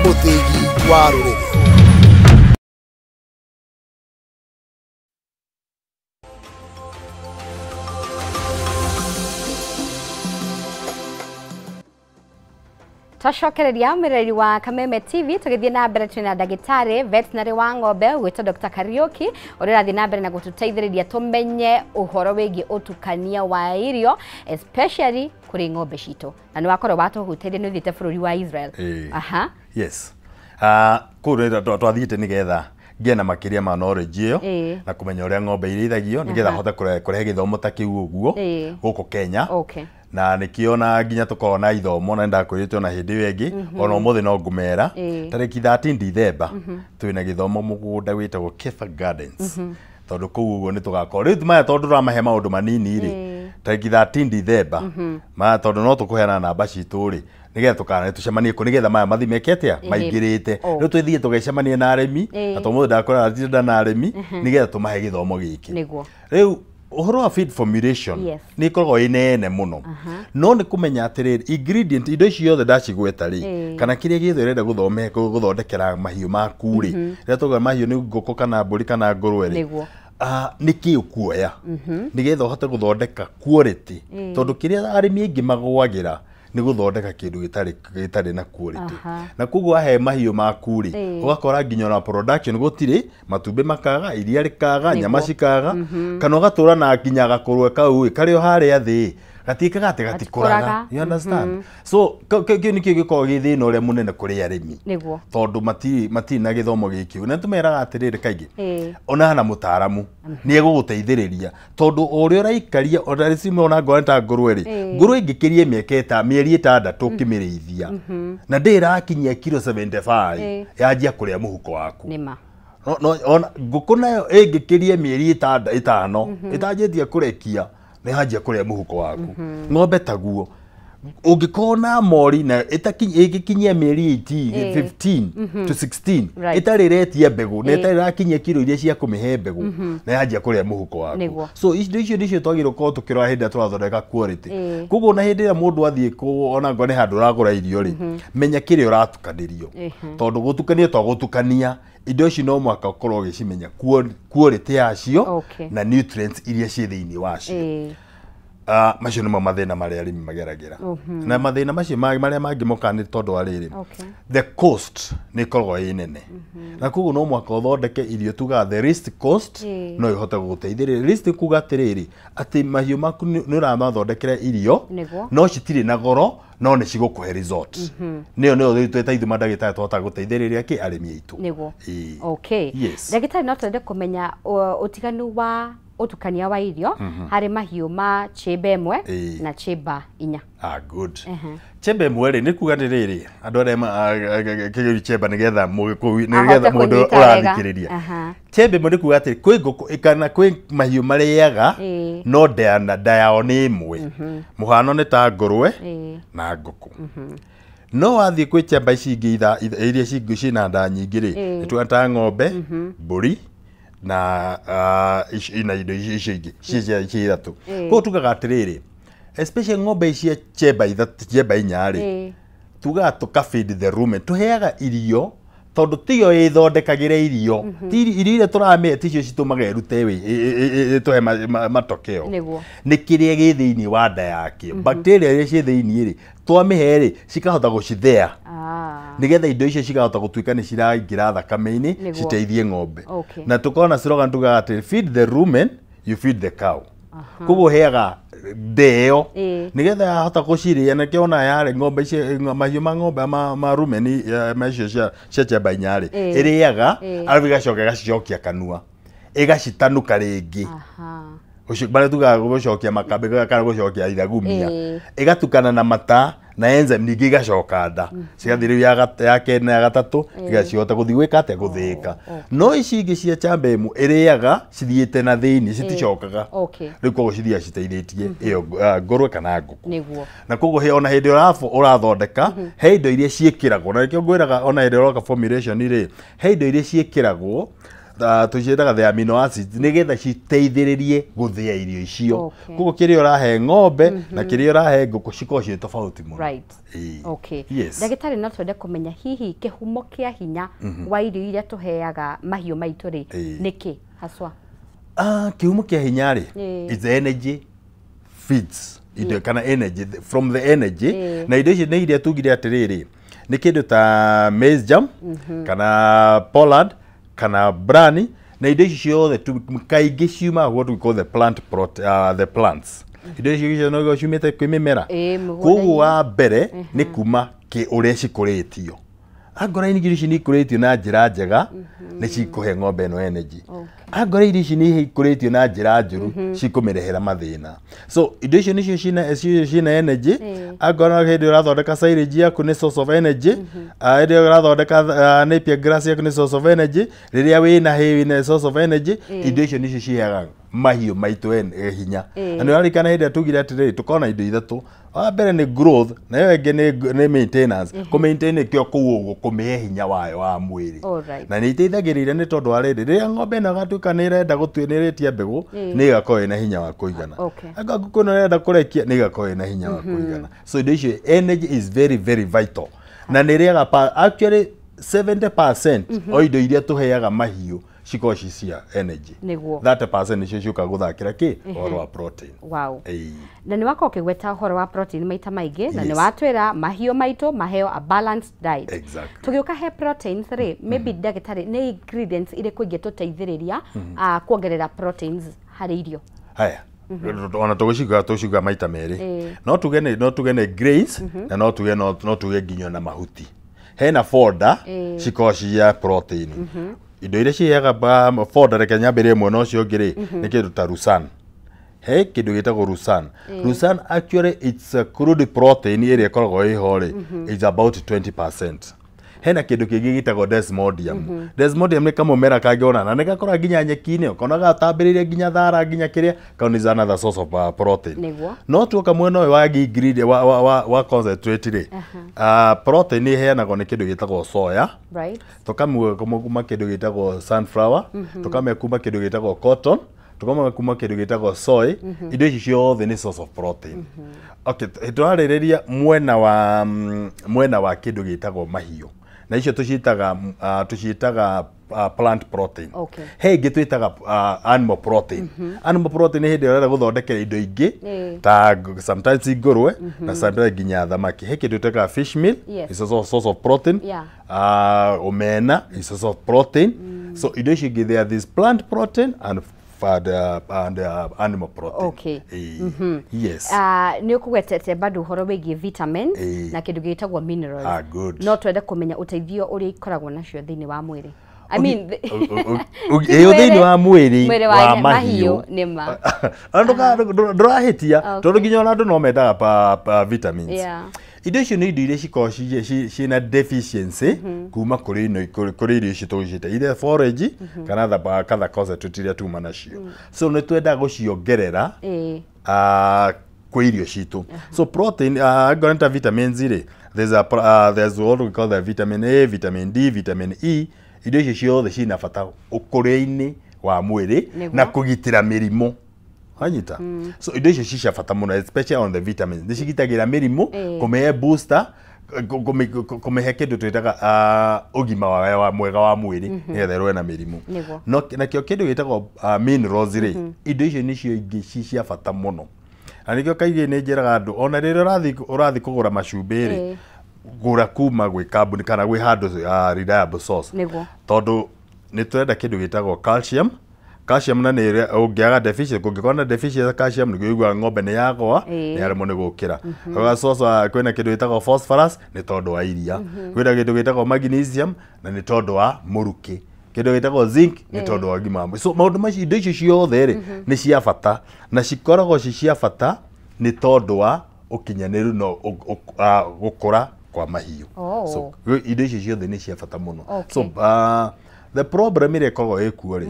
mũthĩgi wa rũrĩrĩ. Twacokereria mwĩroreri wa Kameme TV tũgĩthiĩ na mbere twĩna ndagĩtarĩ veterinary wa ng'ombe gwĩtwo Dr. Kariuki ũrĩa ũrathiĩ na mbere na gũtũteithĩrĩria tũmenye ũhoro wĩgiĩ ũtukania wa irio especially kũrĩ ng'ombe citũ, na nĩ wakorwo watũhutĩria nĩ ũthiĩte bũrũri wa Israel. Aha. Yes. Kũu twathiĩte nĩgetha ngĩe na makĩria ma knowledge ĩyo na kũmenya ũrĩa ng'ombe irĩithagio nĩgetha hote kũrehe gĩthomo ta kĩu ũguo gũkũ Kenya. Okay. Na nĩkĩo na nginya tũkorwo na ithomo na nĩndakwĩrĩte ona hĩndĩ ĩyo ĩngĩ ona ũmũthĩ no ngũmera tarĩki 13 December twĩna gĩthomo mũgũnda wĩtagwo Kefa Gardens, tondũ kũu ũguo nĩ tũgakorwo rĩu maya tondũ tũramahe maũndũ manini rĩ tarĩki 13 December maya tondũ no tũkũheana namba citũ rĩ nĩgetha tũkana tũcemanie kũ nĩgetha maya mathi meke atĩa maingĩrĩte rĩu twĩthiĩ tũgecemanie na arĩmi na tondũ ũmũthĩ ndakora ndatinda na arĩmi nĩgetha tũmahe gĩthomo gĩkĩ. Nĩguo rĩu ũhoro wa feed formulation nĩ ĩkoragwo ĩ nene mũno, no nĩ kũmenya atĩrĩrĩ ingredient indo ici ciothe ndacigweta rĩ kana kĩrĩa gĩothe ũrenda gũthondekera mahiũ maku rĩ, rĩrĩa tũgũra mahiũ nĩ ngũkũ kana mbũri kana ngũrwe rĩ, nĩ kĩ ũkuoya nĩgetha ũhote gũthondeka quality, tondũ kĩrĩa arĩmi aingĩ magũagĩra nĩ gũthondeka kĩndũ gĩtarĩ na quality, na koguo wahe mahiũ maku rĩ ũgakora nginya ona production gũtirĩ, matumbĩ makaga, iria rĩkaga, nyama cikaga, kana ũgatũra na nginya gakũrwe kau ĩ karĩ o harĩa thĩ gatiĩkaga atĩ gatikũraga. You understand? So kĩu nĩkĩo gĩkoragwo gĩ thĩna ũrĩa mũnene kũrĩ arĩmi tondũ matirĩ na gĩthomo gĩkĩ. Na tũmeraga atĩrĩrĩ kaingĩ ona na mũtaaramu nĩ egũgũteithĩrĩria tondũ o ũrĩa ũraikaria ona rĩcimwe ona ngorwo ta ngũrwe rĩ, ngũrwe ĩngĩkĩrie mĩaka mĩeri 6 ũkĩmĩrĩithia na ndĩrakinyia kilo 75 yanjia kũrĩa mũhuko waku. No ngũkũ nayo ĩngĩkĩrie mĩeri 5 ĩtanjĩtie kũrekia nĩ hanjia kũrĩa mũhuko waku. Ng'ombe taguo ũngĩkorwo na mori na ĩngĩkinyia mĩeri 18 15 to 16 ĩtarĩ ĩretia mbegũ na ĩtarĩ ĩrakinyia kiro iria cia kũmĩhe mbegũ na yanjia kũrĩa mũhuko waku. So indo icio nĩcio twagĩrĩirwo gũkorwo tũkĩrora hĩndĩ ĩrĩa tũrathondeka quality. Koguo ona hĩndĩ ĩrĩa mũndũ athiĩ ona ngorwo nĩ handũ ũragũra irio rĩ, menya kĩrĩa ũratukanĩrio, tondũ gũtukania to gũtukania indo ici no mũhaka ũkorwo ũgĩcimenya quality yacio na nutrients iria ciĩ thĩinĩ wacio. Macio nĩmo mathĩna marĩa arĩmi mageragĩra, na mathĩna macio marĩa mangĩ mokaga nĩ tondũ wa rĩrĩ, the cost nĩ ĩkoragwo ĩ nene, na koguo no mũhaka ũthondeke irio tugaga the risk cost no ĩhote gũgũteithĩrĩria. Risk kuga atĩrĩrĩ atĩ mahiũ maku nĩ ũramathondekera irio no citirĩ na goro no nĩ cigũkũhe result. Nĩyo nĩyo twĩta ithuĩ mandagĩtarĩ tũhotaga gũteithĩrĩria kĩ arĩmi aitũ. Nĩguo. Okay. Ndagĩtarĩ, no twende kũmenya ũtiganu wa Ũtukania wa irio harĩ mahiũ ma chamber 1 na chamber 4. Ah, good. Chamber 1 rĩ, nĩ kuga nĩ rĩrĩ, andũ arĩa kĩgĩri chamber nĩgetha nĩgetha mũndũ ũrathikĩrĩria. Chamber 1 nĩ kuga atĩ kwĩ ngũkũ kana kwĩ mahiũ marĩaga no nda yao nĩ ĩmwe. Mũhano nĩ ta ngũrwe na ngũkũ. No wathiĩ kwĩ chamber ici ingĩ iria ciĩna nda nyingĩ rĩ, nĩ tuga ta ng'ombe, mbũri na ina indo icio ingĩ cia ithatũ. Koguo tugaga atĩrĩrĩ, especially ng'ombe ici cia chamber ithatũ, chamber 4 rĩ, tugaga tũka feed the rumen, tũheaga irio tondũ tiyo ĩthondekagĩra irio, ti irio iria tũramĩhe ticio citũmaga ĩrute ĩtũhe matokeo. Nĩ kĩrĩa gĩ thĩinĩ wa nda yakĩo. Bacteria iria ciĩ thĩinĩ rĩ, twamĩhe rĩ, cikahota gũcithĩa. Nĩgetha indo icio cikahota gũtuĩka nĩ ciraingĩra thakame-inĩ citeithie ng'ombe. Na tũkorwo na slogan tugaga atĩ feed the rumen, you feed the cow. Koguo heaga ndeo nĩgetha yahota gũcirĩa, na kĩo ona yarĩ ng'ombe ici, mahiũ ma ng'ombe ma rumen macio cia chamber 4 rĩ, ĩrĩaga arabu ĩgacoka ĩgacicokia kanua, ĩgacitanuka rĩngĩ. Barĩa tugaga gũcokia makambĩ kana gũcokia ithagumia, ĩgatukana na mata na enzyme ningĩ igacoka nda, cigathiĩ rĩu ya kerĩ na ya gatatũ igacihota gũthiĩ gwĩka atĩa, gũthĩĩka. No ici ingĩ cia chamber 1 ĩrĩaga cithiĩte na thĩinĩ, citicokaga. Rĩu koguo cithiaga citeithĩtie ĩyo ngũrwe kana ngũkũ. Na koguo ona hĩndĩ ũrathondeka, he indo iria ciĩkĩragwo, na nĩkĩo ngwĩraga ona hĩndĩ ũroka formulation rĩ, he indo iria ciĩkĩragwo tũciĩtaga the amino acids nĩgetha citeithĩrĩrie gũthĩa irio icio. Koguo kĩrĩa ũrahe ng'ombe na kĩrĩa ũrahe ngũkũ cikoragwo ciĩ tofauti mũno. Yes. Ndagĩtarĩ, no twende kũmenya hihi kĩhumo kĩa hinya wa irio iria tũheaga mahiũ maitũ rĩ, nĩkĩ haswa? Kĩhumo kĩa hinya rĩ, is energy feeds indo kana energy from the energy, na indo ici nĩ iria tugire atĩrĩrĩ, nĩ kĩndũ ta maize germ kana pollard kana brani, na indo ici ciothe kaingĩ ciumaga what we call the plant the plants. Indo ici ciothe no ciumĩte kwĩ mĩmera. Koguo wa mbere nĩ kuma ũrĩa cikũrĩtio. Angorwo irio ici nĩ ikũrĩtio na njĩra njega, nĩ cikũhe ng'ombe ĩno energy. Angorwo irio ici nĩ ikũrĩtio na njĩra njũru, cikũmĩrehera mathĩna. So indo icio nĩcio ciĩna energy. Angorwo hĩndĩ ũrathondeka silage yaku nĩ source of energy, hĩndĩ ũrathondeka napier grass yaku nĩ source of energy, rĩrĩa wĩna hay wĩna source of energy, indo icio nĩcio ciheaga mahiũ maitũ hinya. Na nĩ ũrarikana hĩndĩ ĩrĩa tugire atĩrĩrĩ, tũkorwo na indo ithatũ. Wa mbere nĩ growth, na ĩyo ĩngĩ nĩ maintenance. Kũ maintain nĩkĩo kũu ũguo kũmĩhe hinya wayo wa mwĩrĩ. Na nĩ iteithagĩrĩria nĩ tondũ wa rĩrĩ, rĩrĩa ng'ombe ĩno ĩgatuĩka nĩ ĩrenda gũtuĩ nĩ ĩrĩtie mbegũ, nĩ ĩgakorwo ĩna hinya wa kũigana. Angĩkorwo ngũkũ ĩno ĩrenda kũrekia, nĩ ĩgakorwo ĩna hinya wa kũigana. So indo icio, energy is very very vital. Na nĩ ĩrĩaga actually 70% o indo iria tũheaga mahiũ cikoragwo ci cia energy. 30% nĩcio ciũkaga gũthakĩra kĩ ũhoro wa protein. Wow. Na nĩ wakorwo ũkĩgweta ũhoro wa protein maita maingĩ, na nĩ watwĩra mahiũ maitũ maheo a balanced diet. Tũgĩũka he proteins rĩ, maybe ndagĩtarĩ, nĩ ingredients irĩkũ ingĩtũteithĩrĩria kuongerera proteins harĩ irio? Haya, ona tũgũciga maita merĩ. No tuge nĩ grains, na no tuge nginya na mahuti. Hena fodder cikoragwo cia protein. Indo iria ciheaga fodder, reke nyambĩrĩrie mwena ũcio ũngĩ rĩ, nĩ kĩndũ ta lucerne. He kĩndũ gĩtagwo lucerne. Lucerne actually it's a crude protein ĩrĩa ĩkoragwo ĩho rĩ, is about 20%. Hena kĩndũ kĩngĩ gĩtagwo desmodium. Desmodium nĩ kamũmera kangĩona na nĩ gakũraga nginya nyeki-inĩ, ũkona gatambĩrĩire nginya thara nginya kĩrĩa, kau is another source of protein. No tuoka mwena ũyũ wa ingredient wa concentrate rĩ, protein ĩheanagwo nĩ kĩndũ gĩtagwo soya, tũkamwe kuma kĩndũ gĩtagwo sunflower, tũkamwe kuma kĩndũ gĩtagwo cotton, tũkamwe kuma kĩndũ gĩtagwo soy. Indo ici ciothe nĩ source of protein. Okay, tũrarĩrĩria mwena wa kĩndũ gĩtagwo mahiũ. Na icio tũciĩtaga plant protein. He ingĩ twĩtaga animal protein. Animal protein nĩ hĩndĩ ĩrĩa ũrenda gũthondekera indo ingĩ ta sometimes ngũrwe na sometimes nginya thamaki. He kĩndũ twĩtaga fish meal, is a source of protein. Omena is a source of protein. So indo icio ingĩ, they are this plant protein and animal protein. Okay. Yes. Nĩ ũkũgwetete bado ũhoro wĩgiĩ vitamins na kĩndũ gĩtagwo minerals. Ah, good. No twende kũmenya ũteithio ũrĩa ikoragwo nacio thĩinĩ wa mwĩrĩ. I mean, Ĩyo thĩinĩ wa mwĩrĩ Mwĩrĩ wa wa mahiũ. mahiũ, nĩ ma. Ndũrahĩtia tondũ nginya ona andũ no mendaga vitamins. Indo icio nĩ indo iria cikoragwo ciĩna deficiency kuma kũrĩ ino kũrĩ irio ici tũgũciĩta either forage kana katha concentrate iria tuma nacio. So nĩ twendaga gũciongerera kwĩ irio citũ. So protein, angorwo nĩ ta vitamins rĩ, there's what we call the vitamin A, vitamin D, vitamin E. Indo icio ciothe ciĩna bata ũkũrĩ-inĩ wa mwĩrĩ na kũgitĩra mĩrimũ. Wanyita? So indo icio ci cia bata mũno, especially on the vitamins. Nĩ cigitagĩra mĩrimũ, kũmĩhe booster, kũmĩhe kĩndũ twĩtaga ũgima mwega wa mwĩrĩ nĩgetha ĩrũe na mĩrimũ. No nakĩo kĩndũ gĩtagwo minerals rĩ, indo icio nĩcio ingĩ ci cia bata mũno. Na nĩkĩo kaingĩ nĩ njĩraga andũ ona rĩrĩa ũrathiĩ kũgũra macumbĩ rĩ, gũra kuma gwĩ kambuni kana gwĩ handũ reliable source. Tondũ nĩ tũrenda kĩndũ gĩtagwo calcium. Calcium na nĩ ĩrĩa ũngĩaga deficient, kũngĩkorwo na deficient calcium nĩguo ũiguaga ng'ombe nĩ yagũa, nĩ yaremwo nĩ gũkĩra. Ũgacoka kwĩna kĩndũ gĩtagwo phosphorus nĩ tondũ wa iria. Kwĩna kĩndũ gĩtagwo magnesium na nĩ tondũ wa mũrukĩ. Kĩndũ gĩtagwo zinc nĩ tondũ wa ũgima wa mwĩrĩ. So maũndũ macio, indo icio ciothe rĩ, nĩ cia bata na cikoragwo ci cia bata nĩ tondũ wa ũkinyanĩru na gũkũra kwa mahiũ. So indo icio ciothe nĩ cia bata mũno. So the problem ĩrĩa ĩkoragwo ĩkuo rĩ,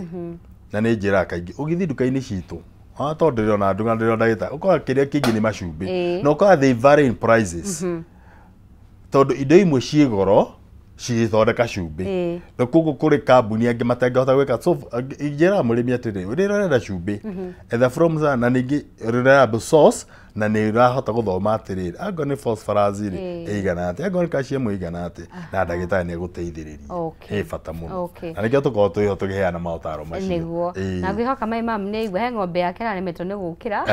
na nĩ njĩraga kaingĩ ũgĩthiĩ nduka-inĩ citũ, tondũ ndĩrona nduka, ndĩrona ndagĩtarĩ, ũkoraga kĩrĩa kĩingĩ nĩ macumbĩ na ũkoraga they vary in prices tondũ indo imwe ciĩ goro cigĩthondeka cumbĩ na koguo kũrĩ kambuni angĩ matangĩhota gwĩka. So njĩraga mũrĩmi atĩrĩ, rĩrĩa ũrenda cumbĩ, etha from na ningĩ reliable source, na nĩ ũrahota gũthoma atĩrĩrĩ, angorwo nĩ phosphorus rĩ, ĩigana atĩa, angorwo nĩ calcium ĩigana atĩa, na ndagĩtarĩ nĩ egũteithĩrĩria. Ĩ bata mũno. Na nĩkĩo tũkoragwo twĩho tũkĩheana maũtaro macio. Nĩguo. Na ngwĩhoka my mum nĩ aigua he ng'ombe yake ĩraremetwo nĩ gũkĩra.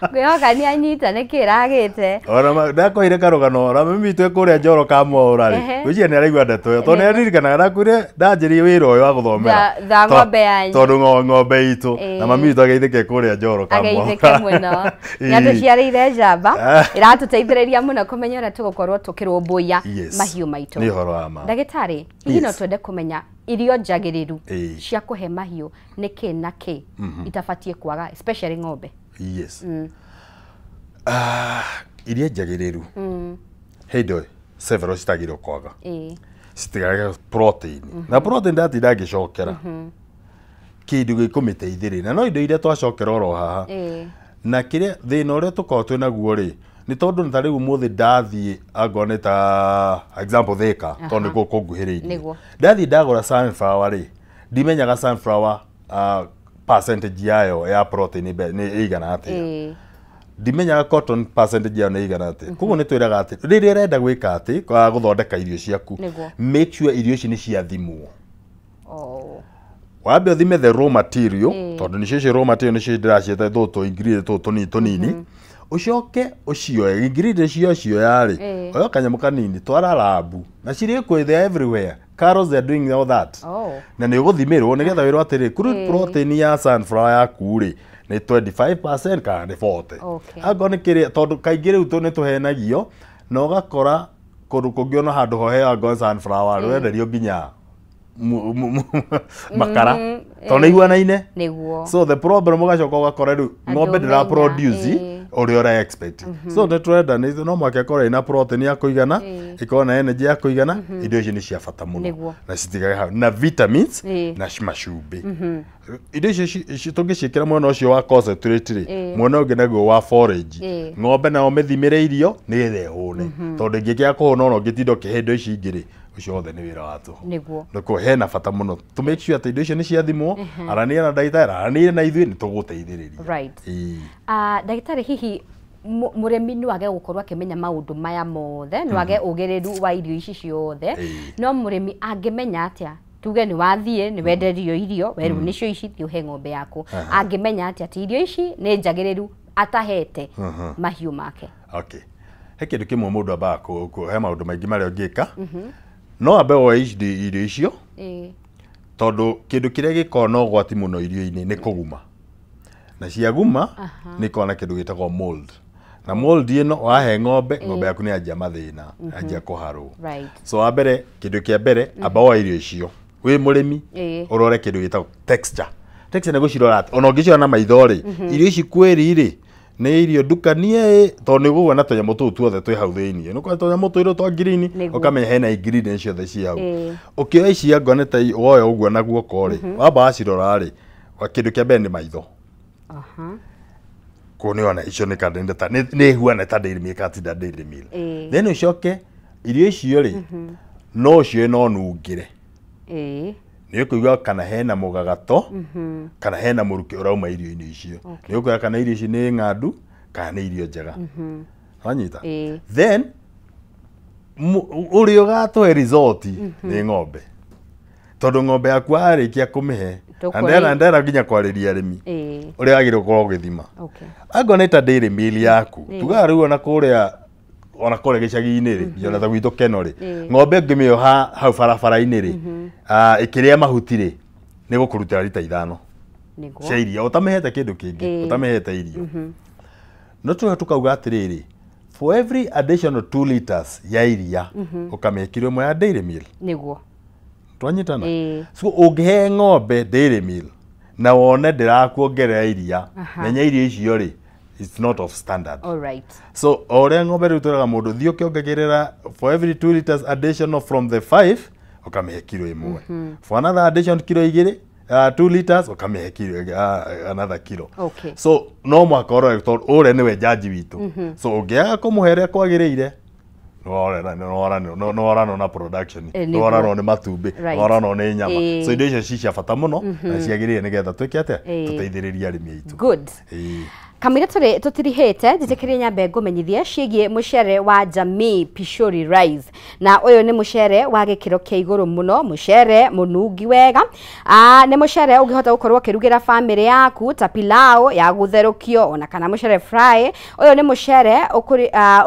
Ngwĩhoka nĩ anyita nĩkĩ ĩragĩte. Ona ndakoire karũgano ona mami witũ kũrĩa Njoro Kamwaũra rĩ, ngwĩciria nĩ araigua ndeto ĩyo tondũ nĩ aririkanaga ndakuire ndanjĩrĩirie wĩra ũyũ wa gũthomera Tha ng'ombe yanyu. Tondũ ng'ombe itũ na mami witũ ageithĩke kũrĩa Njoro Kamwaũra. Ageithĩke mũno. Nĩ atũciarĩire njamba ĩratũteithĩrĩria mũno kũmenya ũrĩa tũgũkorwo tũkĩrũmbũiya mahiũ maitũ. Nĩ ũhoro wa ma. Ndagĩtarĩ, hihi no twende kũmenya irio njagĩrĩru cia kũhe mahiũ nĩ kĩ na kĩ itabatiĩ kwaga, especially ng'ombe? Yes. Iria njagĩrĩru, he indo several citagĩrĩirwo kwaga, citigage protein, na protein ndatinda ngĩcokera kĩndũ gĩkũmĩteithĩrĩria, na no indo iria twacokera oro haha. Na kĩrĩa thĩna ũrĩa tũkoragwo twĩ naguo rĩ, nĩ tondũ ta rĩu ũmũthĩ ndathiĩ, angorwo nĩ ta example Thĩka, tondũ nĩkuo kũnguhĩrĩirie, ndathiĩ ndagũra sunflower rĩ, ndimenyaga sunflower percentage yayo ya protein nĩ ĩigana atĩa. Ndimenyaga cotton percentage yayo nĩ ĩigana atĩa. Koguo nĩ twĩraga atĩ rĩrĩa ũrenda gwĩka atĩ kwa gũthondeka irio ciaku, make sure irio ici nĩ ciathimwo. Wambe ũthime the raw material, tondũ nĩcio icio raw material nĩcio ndĩraciĩta tũtũ ingredient tũtũ tũnini tũnini, ũcoke ũcioe ingredient cio cioya rĩ, oya kanyamũ kanini, twara lab, na cirĩ kuo, they are everywhere. Carrots, they are doing all that. Na nĩ ũgũthimĩrwo nĩgetha wĩrwo atĩrĩ, crude protein ya sunflower yaku rĩ, nĩ 25% kana nĩ 40. Angorwo nĩ kĩrĩa, tondũ kaingĩ rĩu nĩ tũhenagio na ũgakora kũndũ kũngĩ ona handũ hohe angorwo sunflower rũrenderio nginya makara tondũ nĩ iguanaine. So the problem, ũgacoka ũgakora rĩu ng'ombe Andũ ndĩra menya, produce ũrĩa ũra expect. So nĩ tũrenda no mũhaka ĩkorwo ĩna protein ya kũigana, ĩkorwo na energy ya kũigana. Indo icio nĩ cia bata mũno na citigage hau na vitamins na macumbĩ. Indo icio tũngĩciĩkĩra mwena ũcio wa concentrate rĩ, mwena ũngĩ naguo wa forage, ng'ombe nayo mĩthimĩre irio nĩgetha ĩhũne, tondũ ĩngĩkĩaga kũhũna ona ũngĩtinda ũkĩhe indo ici ingĩ rĩ, ũcio wothe nĩ wĩra wa tũhũ. Nĩkuo hena bata mũno to make sure atĩ indo icio nĩ ciathimwo. Aranĩria na ndagĩtarĩ, aranĩria na ithuĩ, nĩ tũgũteithĩrĩria. Ndagĩtarĩ, hihi mũrĩmi no age gũkorwo akĩmenya maũndũ maya mothe, no age ũgĩrĩru wa irio ici ciothe, no mũrĩmi angĩmenya atĩa, tuge nĩ wathiĩ nĩ wenderio irio, werwo nĩcio ici, thiĩ ũhe ng'ombe yaku, angĩmenya atĩa atĩ irio ici nĩ njagĩrĩru atahete mahiũ make? Okay, he kĩndũ kĩmwe mũndũ ambaga he maũndũ maingĩ marĩa ũngĩka. No ambe woe irio icio, tondũ kĩndũ kĩrĩa gĩkoragwo na ũgwati mũno irio-inĩ nĩ kũguma, na ciaguma nĩ ikoragwo na kĩndũ gĩtagwo mold, na mold ĩno wahe ng'ombe, ng'ombe yaku nĩ yanjia mathĩna, yanjia kũharwo. So wa mbere, kĩndũ kĩa mbere, amba woe irio icio. Wĩ mũrĩmi ũrore kĩndũ gĩtagwo texture. Texture nĩ gũcirora atĩ ona ũngĩcirora na maitho rĩ, irio ici kweri rĩ nĩ irio ndukanie tondũ nĩ ũgũkona tũnyamũ tũu tuothe twĩ hau thĩiniĩ. Nĩ ũkona tũnyamũ tũirũ twa green ũkamenya hena ingredients ciothe ci hau. Ũkĩoya ici angorwo nĩ ta woya ũguo na guoko rĩ, wamba wacirora rĩ, kĩndũ kĩa mbere nĩ maitho. Kũu nĩ wona icio nĩ nĩ ihuana ta dairy milk kana ti ta dairy milk. Then ũcoke irio icio rĩ, no ũcioe no nungĩre. Nĩ ũkũigua kana hena mũgagato kana hena mũrukĩ ũrauma irio-inĩ icio. Nĩ ũkuona kana irio ici nĩ ng'andu kana nĩ irio njega. Wanyita? Then ũrĩa ũgatũhe result nĩ ng'ombe. Tondũ ng'ombe yaku warĩkia kũmĩhe, na ndera nginya kwarĩria arĩmi ũrĩa wagĩrĩirwo gũkorwo ũgĩthima. Angorwo nĩ ta dairy meal yaku, tugaga rĩu ona kũrĩa gĩcagi-inĩ rĩ, ona ta gwitũ Keno rĩ, ng'ombe ũngĩmĩoha hau barabara-inĩ rĩ, ĩkĩrĩa mahuti rĩ, nĩ gũkũrutĩra rita 5 cia iria, ũtamĩhete kĩndũ kĩngĩ, ũtamĩhete irio. No tũrĩa tũkauga atĩrĩrĩ, for every additional 2 liters ya iria, ũkamĩhe kiro ĩmwe ya dairy meal. Nĩguo. Twanyitana? So ũngĩhe ng'ombe dairy meal na wone ndĩrakuongerera iria, menya irio icio rĩ, it's not of standard. All right. So ũrĩa ng'ombe rĩu twĩraga mũndũ thiĩ ũkĩongagĩrĩra for every 2 liters additional from the 5 ũkamĩhe kiro ĩmwe. For another addition kiro 2, 2 liters ũkamĩhe kiro another kilo. Okay. So no mũhaka ũrore tondũ ũrĩa nĩwe jaji witũ. So ũngĩaga kũmũhe ũrĩa kwagĩrĩire, no waranwo na production, no waranwo nĩ matumbĩ, no waranwo nĩ nyama. So indo icio ci cia bata mũno na ciagĩrĩire nĩgetha twĩke atĩa, tũteithĩrĩrie arĩmi aitũ. Good. Kamũira tũtirihĩte njĩtĩkĩrie nyambe ngũmenyithie ciĩgiĩ mũcere wa Jamii Pishori Rice. Na ũyũ nĩ mũcere wa gĩkĩro kĩa igũrũ mũno, mũcere mũnungi wega. Nĩ mũcere ũngĩhota gũkorwo ũkĩrugĩra bamĩrĩ yaku ta pilau ya gũtherũkio ona kana mũcere fry. Ũyũ nĩ mũcere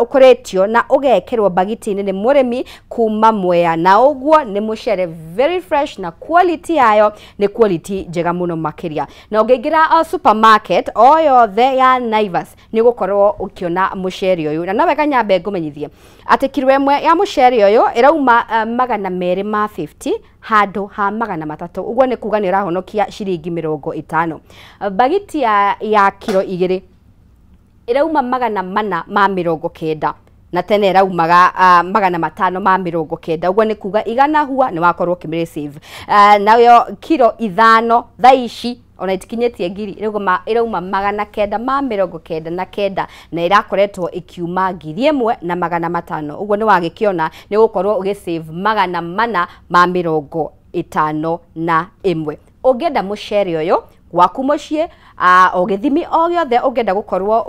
ũkũrĩtio na ũgekĩrwo bagiti-inĩ nĩ mũrĩmi kuma Mwea, na ũguo nĩ mũcere very fresh na quality yayo nĩ quality njega mũno makĩria. Na ũngĩingĩra supermarket o yothe ya Naivas nĩ ũgũkorwo ũkĩona mũcere ũyũ. Na no wega nyambe ngũmenyithie atĩ kiro ĩmwe ya mũcere ũyũ ĩrauma 250 handũ ha 300, ũguo nĩ kuga nĩ ũrahonokia ciringi 50. Bagiti ya kiro 2 ĩrauma 490 na tene ĩraumaga 590, ũguo nĩ kuga igana hua nĩ wakorwo ũkĩmĩreceive. Nayo kiro 5 thaa ici ona itikinyĩtie ngiri, ĩrauma 999 na ĩrakoretwo ĩkiuma 1500, ũguo nĩ wagĩkĩona nĩ ũgũkorwo ũgĩsave 451. Ũngĩenda mũcere ũyũ gwaku mũciĩ, o gĩthimi o gĩothe ũngĩenda gũkorwo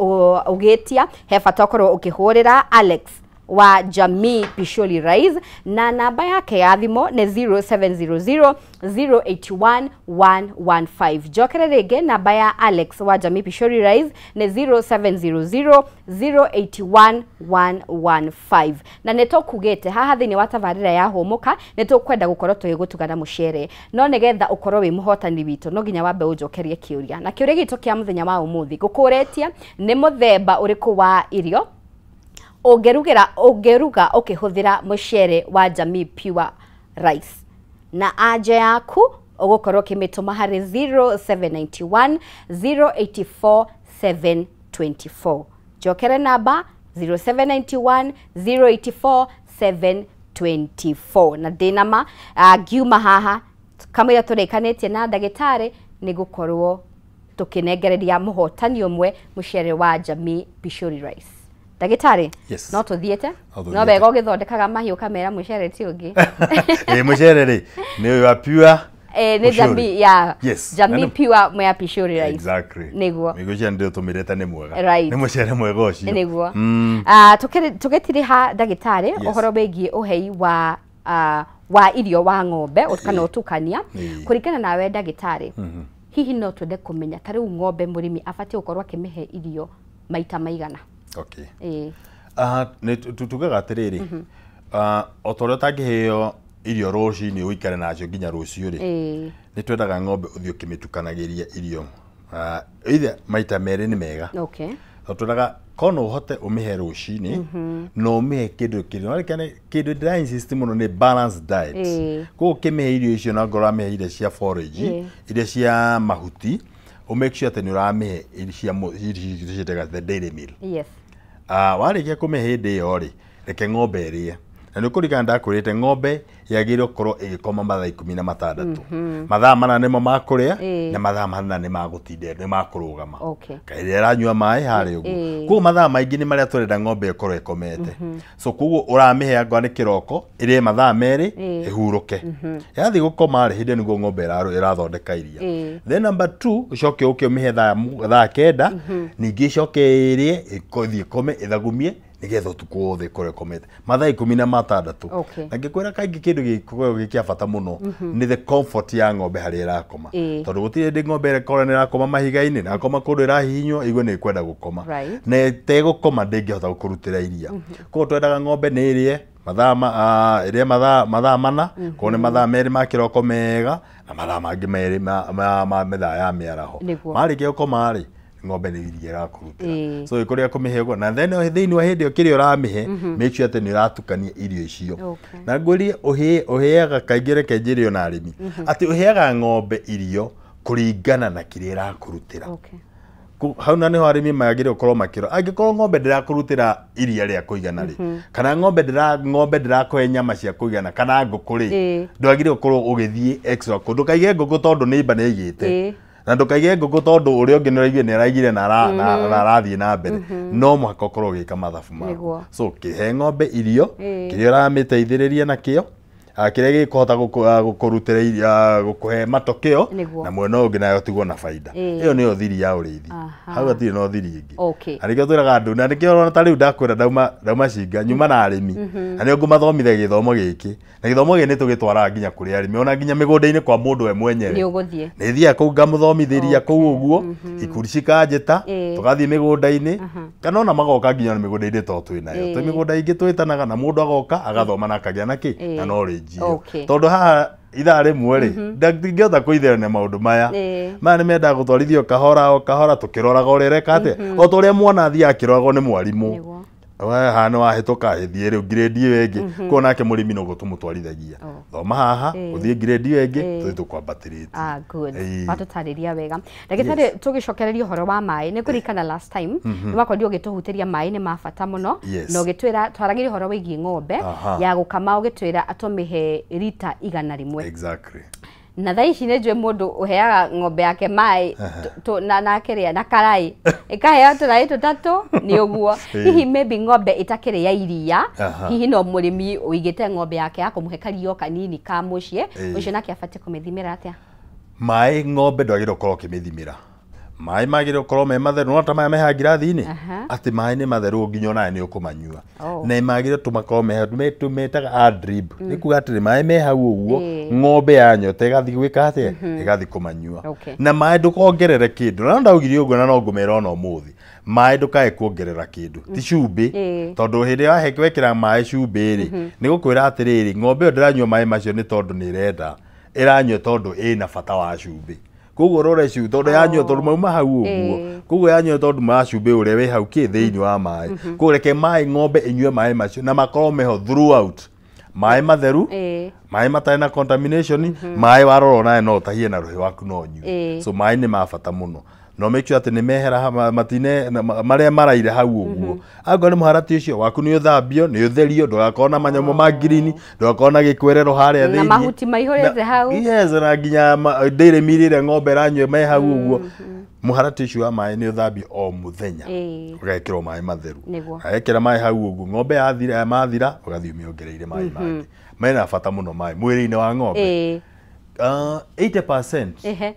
ũgĩtia, he bata ũkorwo ũkĩhũrĩra Alex wa Jamii Pishori Rice na namba yake ya thimũ nĩ 0700 081 115. Njokere rĩngĩ, namba ya Alex wa Jamii Pishori Rice nĩ 0700 081 115. Na nĩ tũkugĩte haha thĩinĩ wa tabarĩra ya Hũmũka nĩ tũkwenda gũkorwo tũgĩgũtugana mũcere, no nĩgetha ũkorwo wĩ mũhotani witũ no nginya wambe ũnjokerie kĩũria. Na kĩũria gitũ kĩa mũthenya wa ũmũthĩ ngũkũrĩtie nĩ mũthemba ũrĩkũ wa irio ũngĩruga ũkĩhũthĩra mũcere wa Jamii Pure Rice, na anja yaku ũgũkorwo ũkĩmĩtũma harĩ 0791 084 724. Njokere namba 0791 084 724. Na ndĩna ma ngiuma haha kamũira tũrĩkanĩtie na ndagĩtarĩ nĩ gũkorwo tũkĩnengereria mũhotani ũmwe mũcere wa Jamii Pishori Rice. Ndagĩtarĩ, Yes. no tũthiĩte? No No wega ũgĩthondekaga mahiũ ũkamera mũcere ti ũngĩ. Mũcere rĩ nĩ ũyũ wa pure Nĩ Jamii ya Yes. Jamii Pure Mwea Pishori Rice. Exactly. Nĩguo. Mĩgũcia nĩ ndĩũtũmĩrĩte nĩ mwega. Right. Nĩ mũcere mwega ũcio. Nĩguo. Tũgĩtiriha ndagĩtarĩ ũhoro wĩgiĩ ũhei wa irio wa ng'ombe kana ũtukania, kũringana nawe ndagĩtarĩ, hihi no twende kũmenya ta rĩu ng'ombe mũrĩmi abatiĩ gũkorwo akĩmĩhe irio maita maigana? Okay. Tugaga atĩrĩrĩ, o ta ũrĩa ũtangĩheo irio rũcinĩ ũikare nacio nginya rũciũ rĩ, nĩ twendaga ng'ombe ũthiĩ ũkĩmĩtukanagĩria irio either maita merĩ nĩ mega. Okay. Tondũ twendaga Kono ũhote ũmĩhe rũcinĩ na ũmĩhe kĩndũ kĩrĩa kĩndũ ndĩra insist mũno nĩ balanced diet. Koguo ũkĩmĩhe irio icio na ngorwo ũramĩhe irio cia forage, irio cia mahuti, ũ make sure atĩ nĩ ũramĩhe irio cia ciĩtagwo the dairy meal. Yes. Warĩkia kũmĩhe hĩndĩ ĩyo rĩ, reke ng'ombe ĩrĩe. Na nĩ ũkũririkana ndakwĩrĩte ng'ombe yagĩrĩirwo gũkorwo ĩgĩkoma mathaa 16. Mathaa 4 nĩmo ma kũrĩa na mathaa 4 nĩ ma gũtinda nĩ ma kũrũgama. Ĩrĩa ĩranyua maĩ harĩa ũguo. Koguo mathaa maingĩ nĩ marĩa tũrenda ng'ombe ĩkorwo ĩkomete. So koguo ũramĩhe angorwo nĩ kĩroko ĩrĩe mathaa 2 ĩhurũke. Yathiĩ gũkoma rĩ, hĩndĩ ĩyo nĩguo ng'ombe ĩrathondeka iria. Then number 2 ũcoke ũke ũmĩhe thaa 9, ningĩ ĩcoke ĩrĩe ĩthiĩ ĩkome ĩthagumie nĩgetha ũtukũ wothe ĩkorwo ĩkomete mathaa 16. Na ngĩkwĩra kaingĩ kĩndũ gĩkoragwo gĩ kĩa bata mũno nĩ the comfort ya ng'ombe harĩa ĩrakoma, tondũ gũtirĩ hĩndĩ ng'ombe ĩkorwo nĩ ĩrakoma mahiga-inĩ, ĩrakoma kũndũ ĩrahihinywo ĩigue nĩ ĩkwenda gũkoma, na ĩtegũkoma ndĩngĩhota gũkũrutĩra iria. Koguo twendaga ng'ombe nĩ ĩrĩe mathaa ĩrĩe mathaa 4, koguo nĩ mathaa 2 ma kĩroko mega na mathaa mangĩ 2 ma mĩthaa ya mĩaraho. Marĩkia gũkoma rĩ, ng'ombe nĩ iria ĩrakũrutĩra. So ĩkũrĩa kũmĩhe ũguo, na then thĩinĩ wa hĩndĩ ĩyo kĩrĩa ũramĩhe, make sure atĩ nĩ ũratukania irio icio. Na ngwĩrie ũheaga kaingĩ, reke njĩre ona arĩmi atĩ ũheaga ng'ombe irio kũringana na kĩrĩa ĩrakũrutĩra. Hau na nĩho arĩmi magĩrĩirwo gũkorwo makĩrora. Angĩkorwo ng'ombe ndĩrakũrutĩra iria rĩa kũigana rĩ, kana ng'ombe ndĩrakũhe nyama cia kũigana, kana ngũkũ rĩ, ndwagĩrĩirwo gũkorwo ũgĩthiĩ extra. Ndũkaige ngũkũ tondũ neighbor nĩ aigĩte, na ndũkaige ngũkũ tondũ ũrĩa ũngĩ nĩaraigire nĩaraigire na arathiĩ na mbere. No mũhaka ũkorwo ũgĩka mathabu maku. So kĩhe ng'ombe irio kĩrĩa ũramĩteithĩrĩria nakĩo, kĩrĩa gĩkũhota gũkũrutĩra iria, gũkũhe matokeo, na mwena ũyũ ũngĩ nayo tigwo na baida. Ĩyo nĩyo thiri ya ũrĩithi. Hau hatirĩ na thiri ĩngĩ. Na nĩkĩo twĩraga andũ, na nĩkĩo ũrona ta rĩu ndakwĩra ndauma Cinga, nyuma na arĩmi, na nĩo ngũmathomithia gĩthomo gĩkĩ, na gĩthomo gĩkĩ nĩtũgĩtwaraga nginya kũrĩ arĩmi, ona nginya mĩgũnda-inĩ kwa mũndũ we mwenyewe. Nĩ thiaga kũu ngamũthomithĩria kũu ũguo, ikundi cikanjĩta, tũgathiĩ mĩgũnda-inĩ, kana ona magoka nginya mĩgũnda-inĩ to twĩ nayo. Twĩ mĩgũnda ĩngĩ twĩtanaga na mũndũ agoka agathoma na akagĩa na kĩ na knowledge. Tondũ haha ithaa rĩmwe rĩ, ndingĩhota kũitherania maũndũ maya. Maya nĩ mendaga gũtwarithio kahora o kahora, tũkĩroraga ũrĩa ĩreka atĩa, o ta ũrĩa mwana athiaga akĩroragwo nĩ mwarimũ. Haha nĩ wahĩtũka, ĩthiĩ rĩu grade ĩyo ĩngĩ. Koguo nake mũrĩmi noguo tũmũtwarithagia, thoma haha ũthiĩ grade ĩyo ĩngĩ, tũthiĩ tũkwambatĩrĩtie. Good. Watũtarĩria wega ndagĩtarĩ. Tũgĩcokereria ũhoro wa maĩ, nĩ kũririkana last time nĩ wakorirwo ũgĩtũhutĩria maĩ nĩ ma bata mũno, na ũgĩtwĩra twaragĩria ũhoro wĩgiĩ ng'ombe ya gũkama, ũgĩtwĩra atũmĩhe rita 100. Exactly. Na thaa ici nĩ njũĩ mũndũ ũheaga ng'ombe yake maĩ na kĩrĩa na karai ĩkaheo tũraĩ tũtatũ nĩ ũguo. Hihi maybe ng'ombe ĩtakĩrĩ ya iria, hihi no mũrĩmi ũigĩte ng'ombe yake ya kũmũhe kario kanini ka mũciĩ, ũcio nake abatiĩ kũmĩthimĩra atĩa? Maĩ ng'ombe ndwagĩrĩirwo gũkorwo ũkĩmĩthimĩra. Maĩ magĩrĩirwo gũkorwo me matheru, no ta maya me haha ngirathi-inĩ, atĩ maĩ nĩ matheru nginya onawe nĩ ũkũmanyua. Na magĩrĩirwo tũmakorwo me tũmetaga a drip. Nĩ kuga atĩrĩ, maĩ me hau ũguo, ng'ombe yanyota ĩgathiĩ gwĩka atĩa, ĩgathiĩ kũmanyua. Na maĩ ndũkongerere kĩndũ. Na ndaugire ũguo na no ngũmera ona ũmũthĩ, maĩ ndũkae kuongerera kĩndũ, ti cumbĩ, tondũ hĩndĩ ĩrĩa wekĩra maĩ cumbĩ rĩ, nĩ gũkwĩra atĩrĩrĩ, ng'ombe ĩyo ndĩranyua maĩ macio nĩ tondũ nĩ ĩrenda, ĩranyua tondũ ĩna bata wa cumbĩ. Koguo rore cumbĩ tondũ yanyua tondũ mauma hau ũguo, koguo yanyua tondũ ma cumbĩ ũrĩa wĩ hau kĩ thĩinĩ wa maĩ. Koguo reke maĩ ng'ombe ĩnyue maĩ macio na makorwo meho throughout. Maĩ matheru, maĩ matarĩ na contamination, maĩ warora onawe no ũtahie na rũhĩ waku no ũnyue. So maĩ nĩ ma bata mũno. No make sure atĩ nĩ mehera matine marĩa maraire hau ũguo. Angorwo nĩ mũharatĩ ũcio waku nĩ ũthambio, nĩ ũtherio, ndũgakorwo na manyamũ ma green, ndũgakorwo na gĩkwerero harĩa thĩinĩ. Na mahuti maihũrĩte hau. Yes, na nginya dairy meal ĩrĩa ng'ombe ĩranyua me hau ũguo. Mũharatĩ ũcio wa maĩ nĩ ũthambio o mũthenya, ũgekĩrwo maĩ matheru. Agekĩra maĩ hau ũguo, ng'ombe yathira mathira, ũgathiĩ ũmĩongereire maĩ mangĩ. Mena bata mũno maĩ mwĩrĩ-inĩ wa ng'ombe. 80%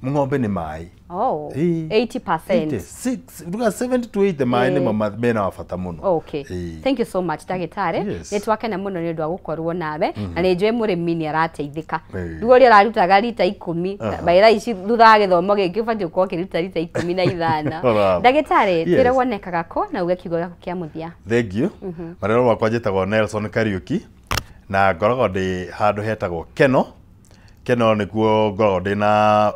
ng'ombe nĩ maĩ. 80%. 70 to 80 maĩ nĩmo mena bata mũno. Okay. Thank you so much ndagĩtarĩ. Nĩ twakena mũno nĩ ũndũ wa gũkorwo nawe, na nĩ njũĩ mũrĩmi nĩ arateithĩka. Rĩu ũrĩa ararutaga rita 10, baira ici thutha wa gĩthomo gĩkĩ ũbatiĩ gũkorwo ũkĩruta rita 15. Ndagĩtarĩ, twĩre wonekaga kũ na uge kiugo gĩaku kĩa mũthia. Thank you. Marĩtwa makwa njĩtagwo Nelson Kariuki, na ngoragwo ndĩ handũ hetagwo Keno. Keno nĩkuo ngoragwo ndĩna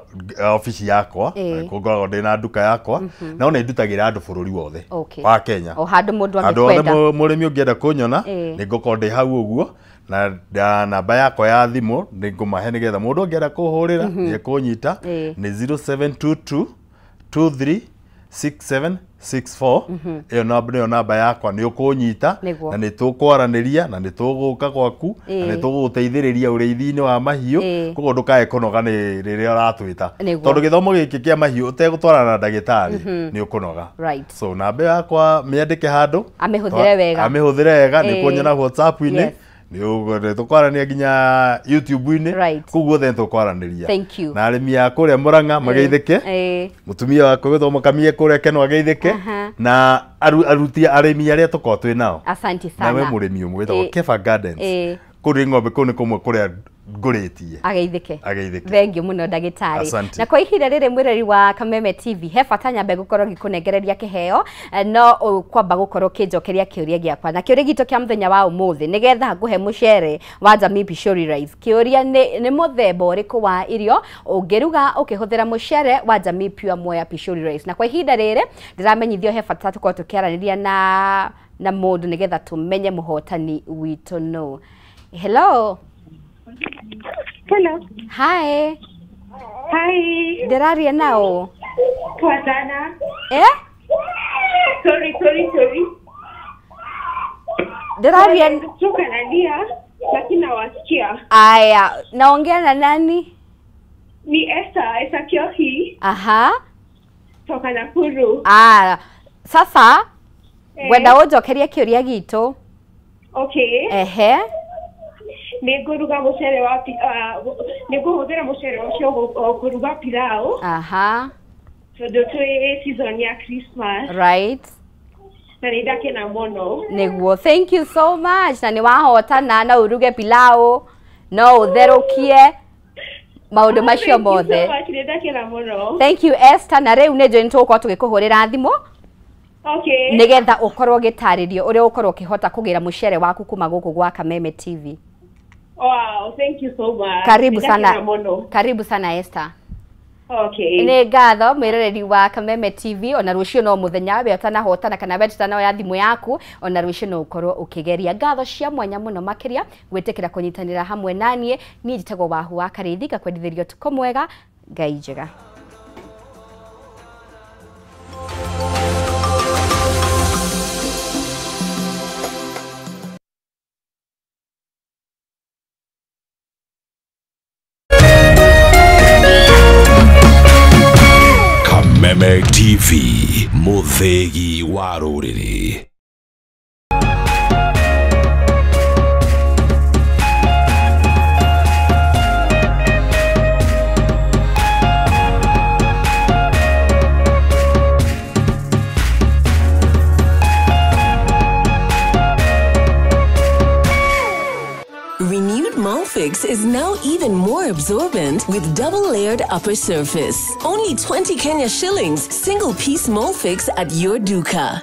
ofici yakwa, nĩkuo ngoragwo ndĩna nduka yakwa, na ona ndutagĩra andũ bũrũri wothe wa Kenya. O handũ mũndũ angĩkwenda. Handũ mũrĩmi ũngĩenda kũnyona, nĩ ngũkorwo ndĩ hau ũguo, na namba yakwa ya thimũ nĩ ngũmahe nĩgetha mũndũ angĩenda kũhũrĩra nĩ ekũnyita, nĩ 0722 23 6764. Ĩyo nĩyo namba yakwa, nĩ ũkũnyita na nĩ tũkwaranĩria na nĩ tũgũka gwaku na nĩ tũgũgũteithĩrĩria ũrĩithi-inĩ wa mahiũ, koguo ndũkae kũnoga nĩ rĩrĩa ũratwĩta, tondũ gĩthomo gĩkĩ kĩa mahiũ ũtegũtwarana na ndagĩtarĩ nĩ ũkũnoga. So namba yakwa mĩandĩke handũ, amĩhũthĩre wega, amĩhũthĩre wega, nĩ ũkũnyona WhatsApp-inĩ, nĩ tũkwaranĩria nginya YouTube-inĩ, koguo othe nĩtũkwaranĩria. Na arĩmi a kũrĩa Murang'a mageithĩke, mũtumia wakwa gwĩtwo Mũkamie kũrĩa Keno ageithĩke, na aruti arĩmi arĩa tũkoragwo twĩ nao. Asante sana. Na we mũrĩmi ũmwe wĩtagwo Kefa Gardens, kũrĩ ng'ombe kũu nĩ kũmwe kũrĩa ngũrĩtie. Ageithĩke. Ageithĩke. Thank you mũno ndagĩtarĩ. Na kwa ihinda rĩrĩ mwĩrori wa Kameme TV, he bata nyambe gũkorwo ngĩkũnengereria kĩheo, no kwamba gũkorwo ũkĩnjokeria kĩũria gĩakwa. Na kĩũria gitũ kĩa mũthenya wa ũmũthĩ nĩgetha ngũhe mũcere wa Jamii Pishori Rice. Kĩũria nĩ mũthemba ũrĩkũ wa irio ũngĩruga ũkĩhũthĩra mũcere wa Jamii Pure Mwea Pishori Rice. Na kwa ihinda rĩrĩ ndĩramenyithio he bata tũkorwo tũkĩaranĩria na mũndũ nĩgetha tũmenye mũhotani witũ no. Hello. Hello. Hi. Hi. Ndĩraria nao? Poa sana. Eh? Sorry. Ndĩraria tukalia lakini nawasikia. Aya, naongea na nani? Ni Esther Kiohi. Aha. Toka Nakuru. Ah, sasa ngwenda ũnjokerie kĩũria gitũ. Okay. Ehe. Nĩngũruga mũcere wa nĩngũhũthĩra mũcere ũcio kũruga pilau. Aha. Tondũ twĩ season ya Christmas. Right. Na nĩndakena mũno. Nĩguo, thank you so much. Na nĩwahotana, no ũruge pilau, no ũtherũkie maũndũ macio mothe. Thank you so much, nĩndakena mũno. Thank you Esther, na rĩu nĩ njũĩ nĩtũgũkorwo tũgĩkũhũrĩra thimũ. Okay. Nĩgetha ũkorwo ũgĩtarĩrio ũrĩa ũkorwo ũkĩhota kũgĩra mũcere waku kuma gũkũ gwa Kameme TV. Wow, thank you so much. Karibu sana. Karibu sana Esther. Okay. Nĩ ngatho mwĩroreri wa Kameme TV, ona rũciũ no mũthenya we ũtanahotana kana we tũtanoya thimũ yaku, ona rũciũ no ũkorwo ũkĩgeria. Ngatho cia mwanya mũno makĩria gwĩtĩkĩra kũnyitanĩra hamwe naniĩ. Niĩ njĩtagwo Wahu wa Karĩithi, ngakwendithĩria ũtukũ mwega, Ngai njega. Kameme TV, mũthĩgi wa rũrĩrĩ. Renewed Molfix is now even more absorbent with double-layered upper surface. Only 20 Kenya shillings, single-piece Molfix at your duka.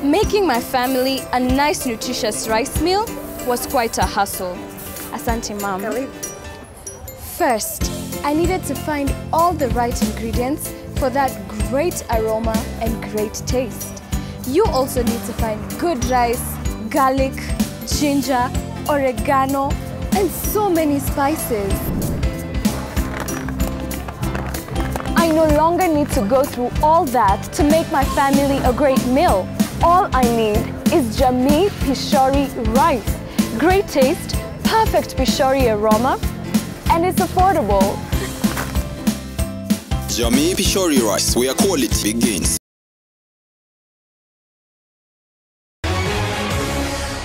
Making my family a nice nutritious rice meal was quite a hassle. Asante, Mom. First, I needed to find all the right ingredients for that great aroma and great taste. You also need to find good rice, garlic, ginger, oregano, and so many spices. I no longer need to go through all that to make my family a great meal. All I need is Jamii Pishori rice. Great taste, perfect Pishori aroma, and it's affordable. Jamii Pishori rice, where quality begins.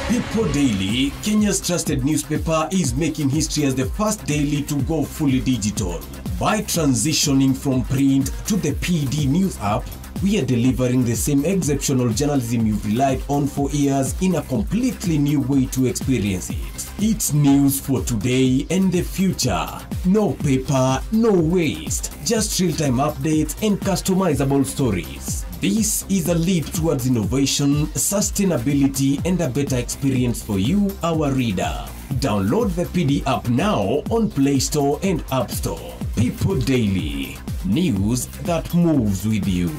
People Daily, Kenya's trusted newspaper, is making history as the first daily to go fully digital. By transitioning from print to the PD News app, we are delivering the same exceptional journalism you've relied on for years in a completely new way to experience it. It's news for today and the future. No paper, no waste. Just real-time updates and customizable stories. This is a leap towards innovation, sustainability, and a better experience for you, our reader. Download the PD app now on Play Store and App Store. People Daily, news that moves with you.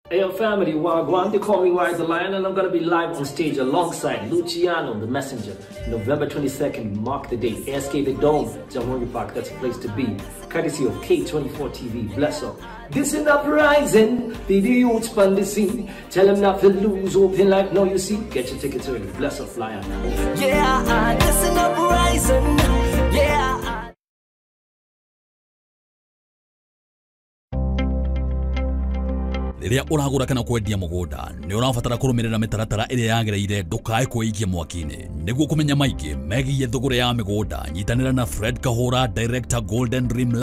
Hey, yo, family, Wagwan, they call me Wise the Lion, and I'm gonna be live on stage alongside Luciano, the Messenger, November 22nd, mark the date, ASK The Dome, Jamhuri Park, that's a place to be. Courtesy of K24 TV, bless up. This is uprising, be the youth on the scene. Tell them not to lose hope in life, now you see. Get your tickets early, bless up, Lion. Yeah, this is uprising, yeah. Rĩrĩa ũragũra kana kwendia mũgũnda nĩ ũrabatara kũrũmĩrĩra mĩtaratara ĩrĩa yagĩrĩire ndũkae kwĩikia mwaki-inĩ. Nĩguo kũmenya maingĩ megiĩ thũgũrĩ ya mĩgũnda, nyitanĩra na Fred Kahũra, Director Golden Dream.